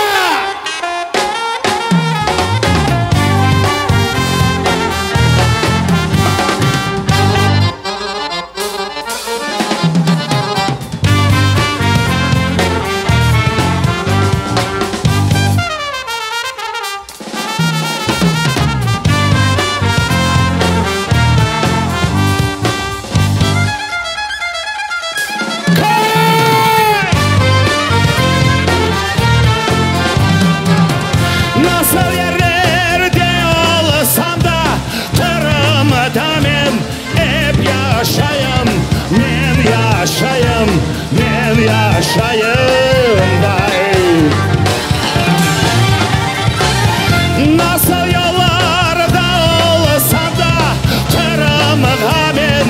Nasıl yerlerde olsam da Qırımda men ep yaşayım, Men yaşayım, men yaşayım, vay. Nasıl yollarda olsam da Qırımğa men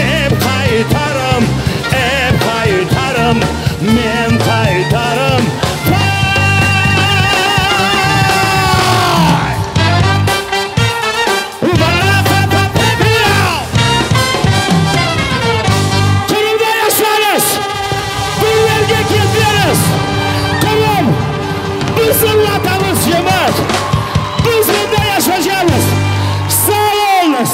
ep qaytarım, Ep qaytarım, men qaytarım, vay! Qırımda yaşarız, bir yerge ketmeriz! Qırım, bizim Vatanımız, cemaat! Biz mında yaşaycamız! Sağ oluñız!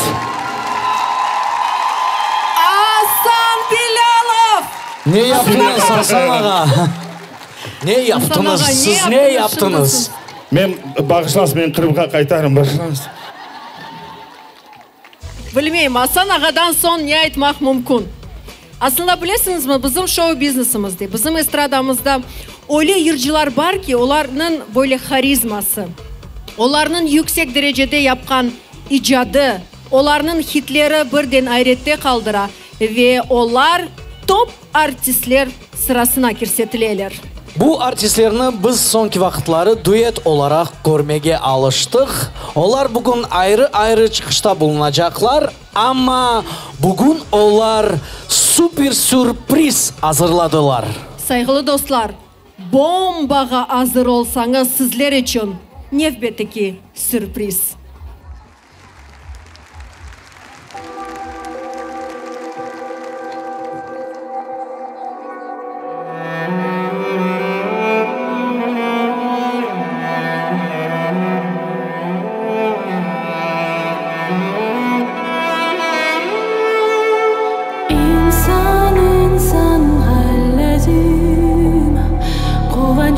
Asan Bilâlov! Ne yaptıñız, Asan ağa? Ne yaptıñız? Siz ne yaptıñız? Men, bağışlañız, men Qırımğa qaytarım, bağışlañız. Bilmeyim, Asan ağadan soñ ne aytmaq mümkün. Aslında, bilesiñizmi, bizim şou-biznesimizde, bizim estradamızda öyle yırcılar bar ki, olarnıñ böyle harizması, olarnıñ yüksek derecede yapqan icadı, olarnıñ hitleri birden ayrette qaldıra ve olar top artistler sırasına kirsetileler. Bu artistlerni biz soñki vaqıtları duet olaraq körmege alıştıq. Olar bugün ayrı-ayrı çıqışta bulunacaqlar, amma bugün olar super sürpriz azırladılar. Sayğılı dostlar, bombağa azır olsañız, sizler içün nevbetteki sürpriz.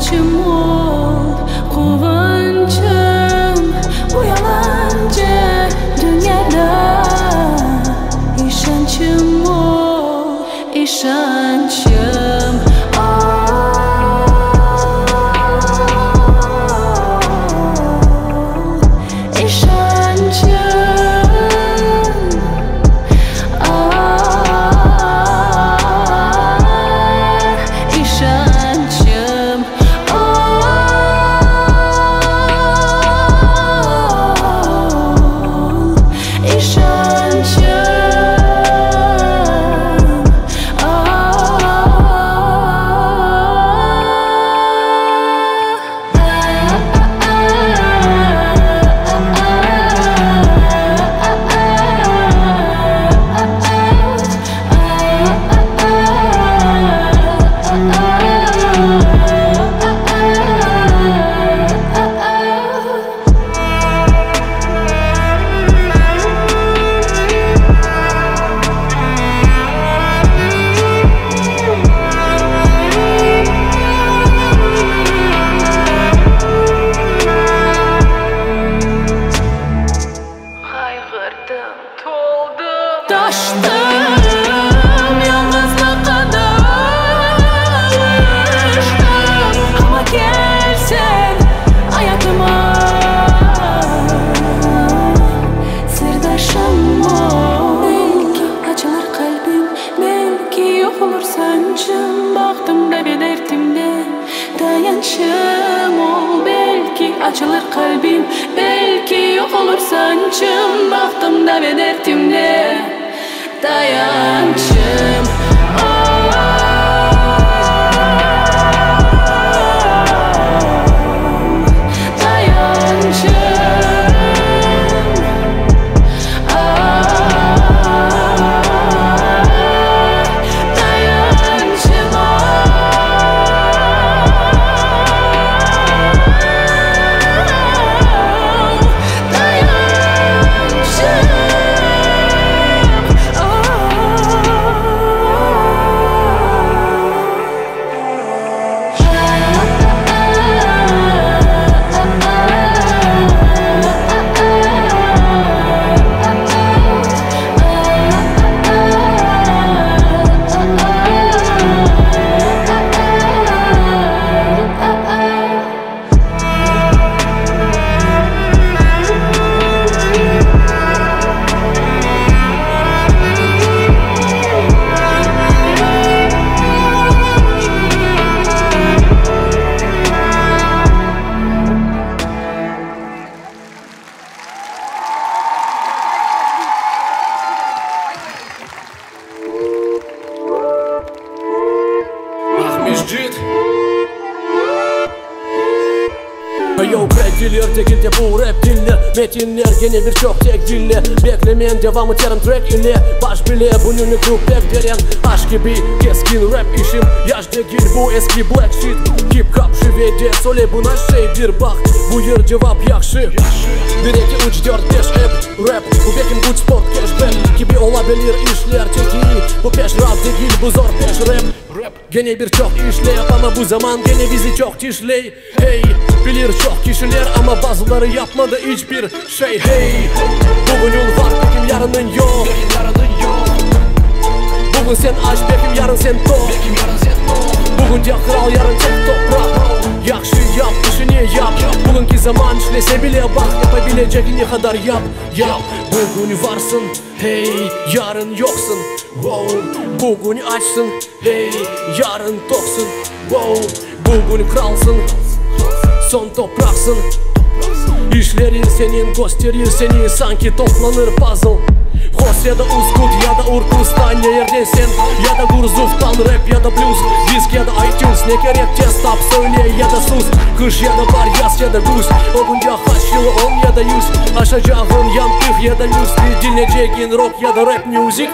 Tayançım ol, quvançım, Bu yalancı dünyada İşançım ol, işançım ol, işançım ah, işançım ol, işançım Qayğırdım, toldım, taştım, Yañğızlıqqa da alıştım. Amma kel sen ayatıma, Sırdaşım ol. Belki açılır qalbim, belki yoq olur sancım, Bahtımda ve dertimde tayançım ol. Belki açılır qalbim, belki yoq olur sancım, Bahtımda ve dertimde tayançım ol. Tayançım ah, tayançım ol. Tayançım Aqmescit Yo, crack degil de bu rap dinle Metinler gene bir çoq tek dille Bekle men devam eterim track ile Baş bile bunıñ pek deren Aş kibi keskin rap işim Yaş degil bu eski black shit Hip hop şivede söyle buna şeydir baq Buyur cevap yahşı Bir, eki, üç, dört, beş hep rap Bu bekim good sport cashback Kibi olabilir işler tetiği Bu peş rap degil bu zor peş rap Gene bir çoq işlep ama bu zaman gene bizi çoq tişley Hey bilir çoq kişiler ama bazıları yapmadı iç bir şey Hey bugünün var bekim yarının yoq Bugün sen aç bekim yarın sen toq Bugün de qıral yarın tek topraq Yahşı yap işini yap Bugünki zaman işlese bile baq Yapabilecegin ne qadar yap yap Bugün varsın hey yarın yoqsın Wow Bugün açsın hey yarın toqsın Wow Bugün qıralsın soñ topraqsın İşlerin senin kösterir seni sanki toplanır puzzle Xos ya da Uskut ya da Urkustan ne yerden sen ya da Gurzuftan rap ya da blues Disk ya da iTunes ne kerek tez tap söyle ya da sus Qış ya da baar yaz ya da küz Ögünde qaç yıl 10 ya da 100 Aşacağın yantıq ya da müsli Diñleycegin rock ya da rap music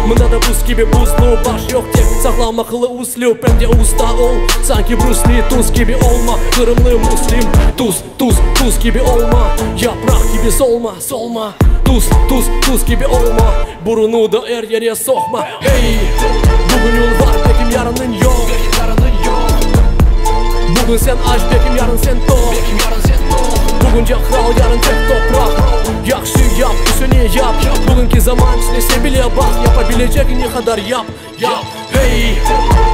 Mında da buz kibi buzlu baş yoq tek Saqlamaqlı üslüp em de usta ol Sanki Brus Li tuz kibi olma Qırımlı muslim Tuz, tuz, tuz kibi olma Yapraq kibi solma, solma Tuz, tuz, tuz kibi olma Burunı da er yere soqma Hey, bugünün var bekim yarınıñ yoq. Bugün sen aç, belkim yarın sen toq Bugünce qıral, yarın tek topraq Yahşı yap, işini yap Bugünki zaman tüşlese bile baq Yapabilecegiñ qadar yap, yap, hey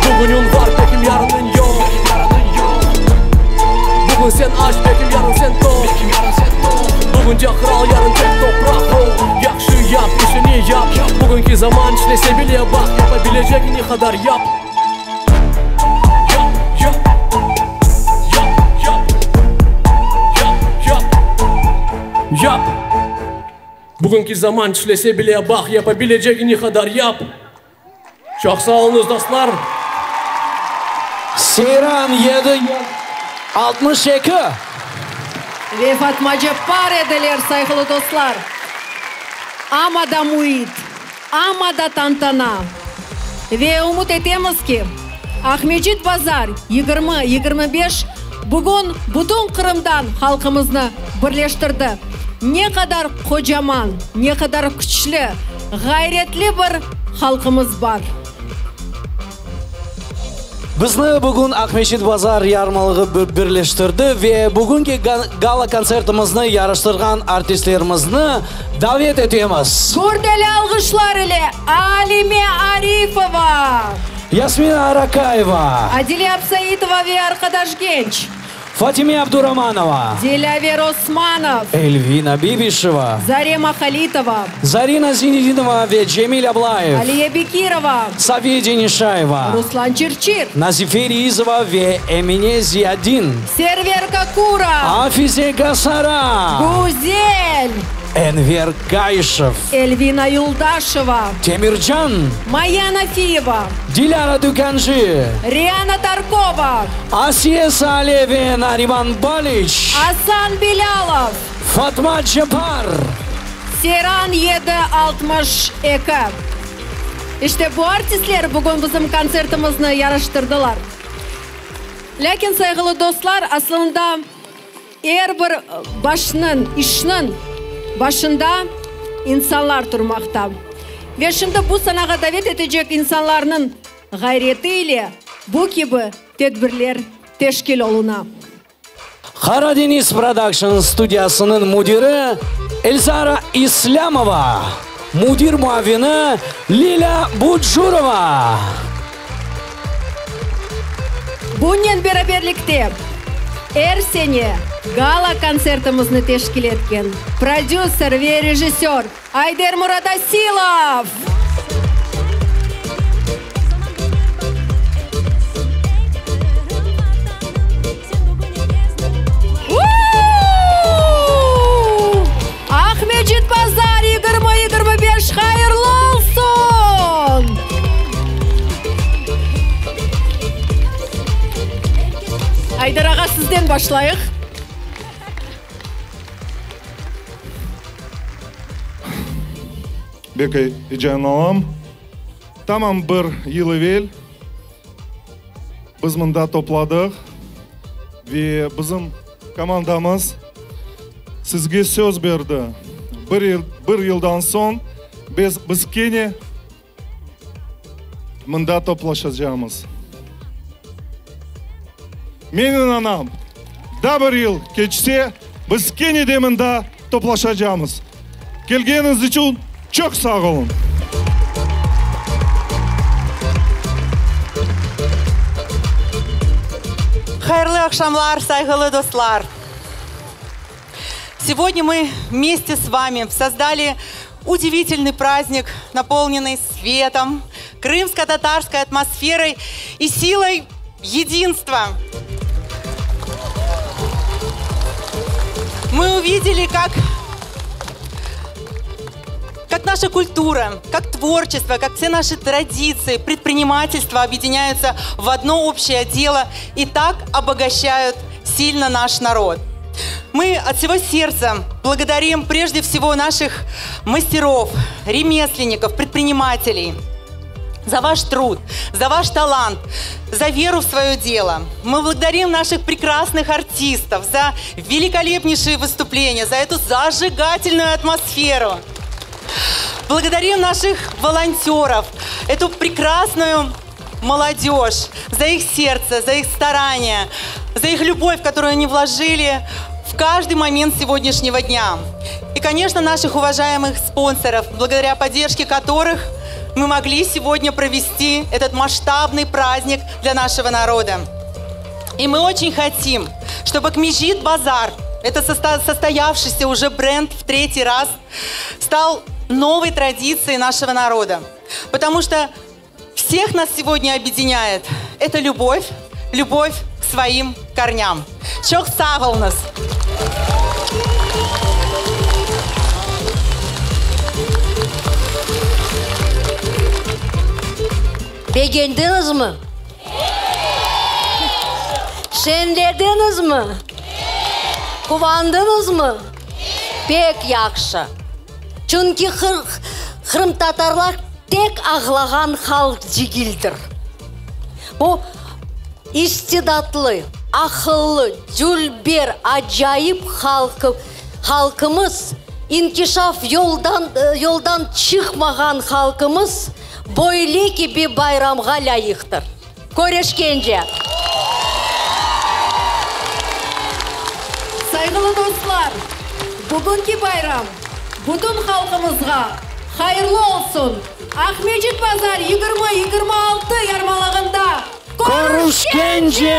Bugünüñ bar, belkim yarınıñ yoq Bugün sen aç, belkim yarın sen toq Bugünce qıral, yarın tek topraq Yahşı yap, işini yap Bugünki zaman tüşlese bile baq Yapabilecegiñ qadar yap. Yap! Bugünki zaman tüşlese bile baq, yapabilecegiñ qadar yap! Çoq sağ oluñız, dostlar! Seyran 762. Ve Fatma Ceppar ediler, sayğılı dostlar. Amma da müit, amma da tantana. Ve ümüt etemiz ki, Aqmescit bazar 20, 25 bugün bütün Qırımdan halqımıznı birleştirdi. Ne qadar qocaman, ne qadar küçlü, ğayretli bir halqımız bar. Bizni bugün Aqmescit bazar yarmalığı birleştirdi ve bugünki gala-kontsertimizni yaraştırğan artistlerimizni davet etemiz. Gürdeli alğışlar ile Alime Arifova. Yasmina Arakayeva. Adile Absaitova ve Arqadaş Genç. Fatime Abduramanova. Dilâver Osmanov. Elvina Bibişeva. Zarema Halitova. Zarina Zinedinova ve Cemil Ablayev. Aliye Bekirova. Safiye Cenişayeva. Ruslan Çir-Çir. Nazife Reizova ve Emine Ziyadin. Server Kakura. Afize Gasara. Güzel. Enver Gayşev. Elvina Yuldaşeva. Temircan. Maya Nafiyeva. Dilâra Tükâncı. Riana Tarkova. Asiye Sale ve Nariman Baliç. Asan Bilâlov. Fatma Ceppar. Seyran 762. İşte bu artistler bugün bizim kontsertimizni yaraştırdılar. Lâkin, sayğılı dostlar, aslında Er bir başnıñ, işniñ başında insanlar turmaqta. Ve şimdi bu sanağa davet etecek insanlarnıñ ğayreti ile bu kibi tedbirler teşkil oluna. Karadeniz Production studiyasınıñ müdiri Elzara İslâmova, müdir muavini Lilâ Bucurova. Bunen beraberlikte, er sene gala-kontsertimizni teşkil etken prodüser ve rejissör Ayder Muradasilov! Aqmescit bazar 20 25 hayırlı olsun! Ayder ağa, sizden başlayıq. Bek eyecanlanam. Tamam bir yıl evel biz mında topladıq ve bizim komandamız sizge söz berdi, bir yıl, bir yıldan soñ biz, biz kene mında toplaşacağımız. Men inanam, daa bir yıl keçse, biz kene de mında toplaşacağımız. Kelgeniñiz içün çoq sağ oluñ! Hayırlı aqşamlar, sayğılı dostlar! Сегодня мы вместе с вами создали удивительный праздник, наполненный светом, крымско-татарской атмосферой и силой единства. Мы увидели, как как наша культура, как творчество, как все наши традиции, предпринимательство объединяются в одно общее дело и так обогащают сильно наш народ. Мы от всего сердца благодарим прежде всего наших мастеров, ремесленников, предпринимателей за ваш труд, за ваш талант, за веру в свое дело. Мы благодарим наших прекрасных артистов за великолепнейшие выступления, за эту зажигательную атмосферу. Благодарим наших волонтеров, эту прекрасную... Молодежь, за их сердце, за их старания, за их любовь, которую они вложили в каждый момент сегодняшнего дня. И, конечно, наших уважаемых спонсоров, благодаря поддержке которых мы могли сегодня провести этот масштабный праздник для нашего народа. И мы очень хотим, чтобы Кмежит Базар, это состоявшийся уже бренд в третий раз, стал новой традицией нашего народа. Потому что всех нас сегодня объединяет это любовь, любовь к своим корням. Çoq sağ oluñız! Begendiñizmi? Şeñlediñizmi? Quvandıñızmı? Pek yahşı! Çünki qırımtatarlar tek ağlağan halq degildir. Bu istidatlı, aqıllı, dülber, acayip halqımız, inkişaf yoldan yoldan çıqmağan halqımız böyle kibi bayramğa lâyıqtır. Körüşkence! Sayğılı dostlar, bugünki bayram bütün halqımızğa hayırlı olsun! Aqmescit bazar 20, 26 yarmalığında Körüşkence!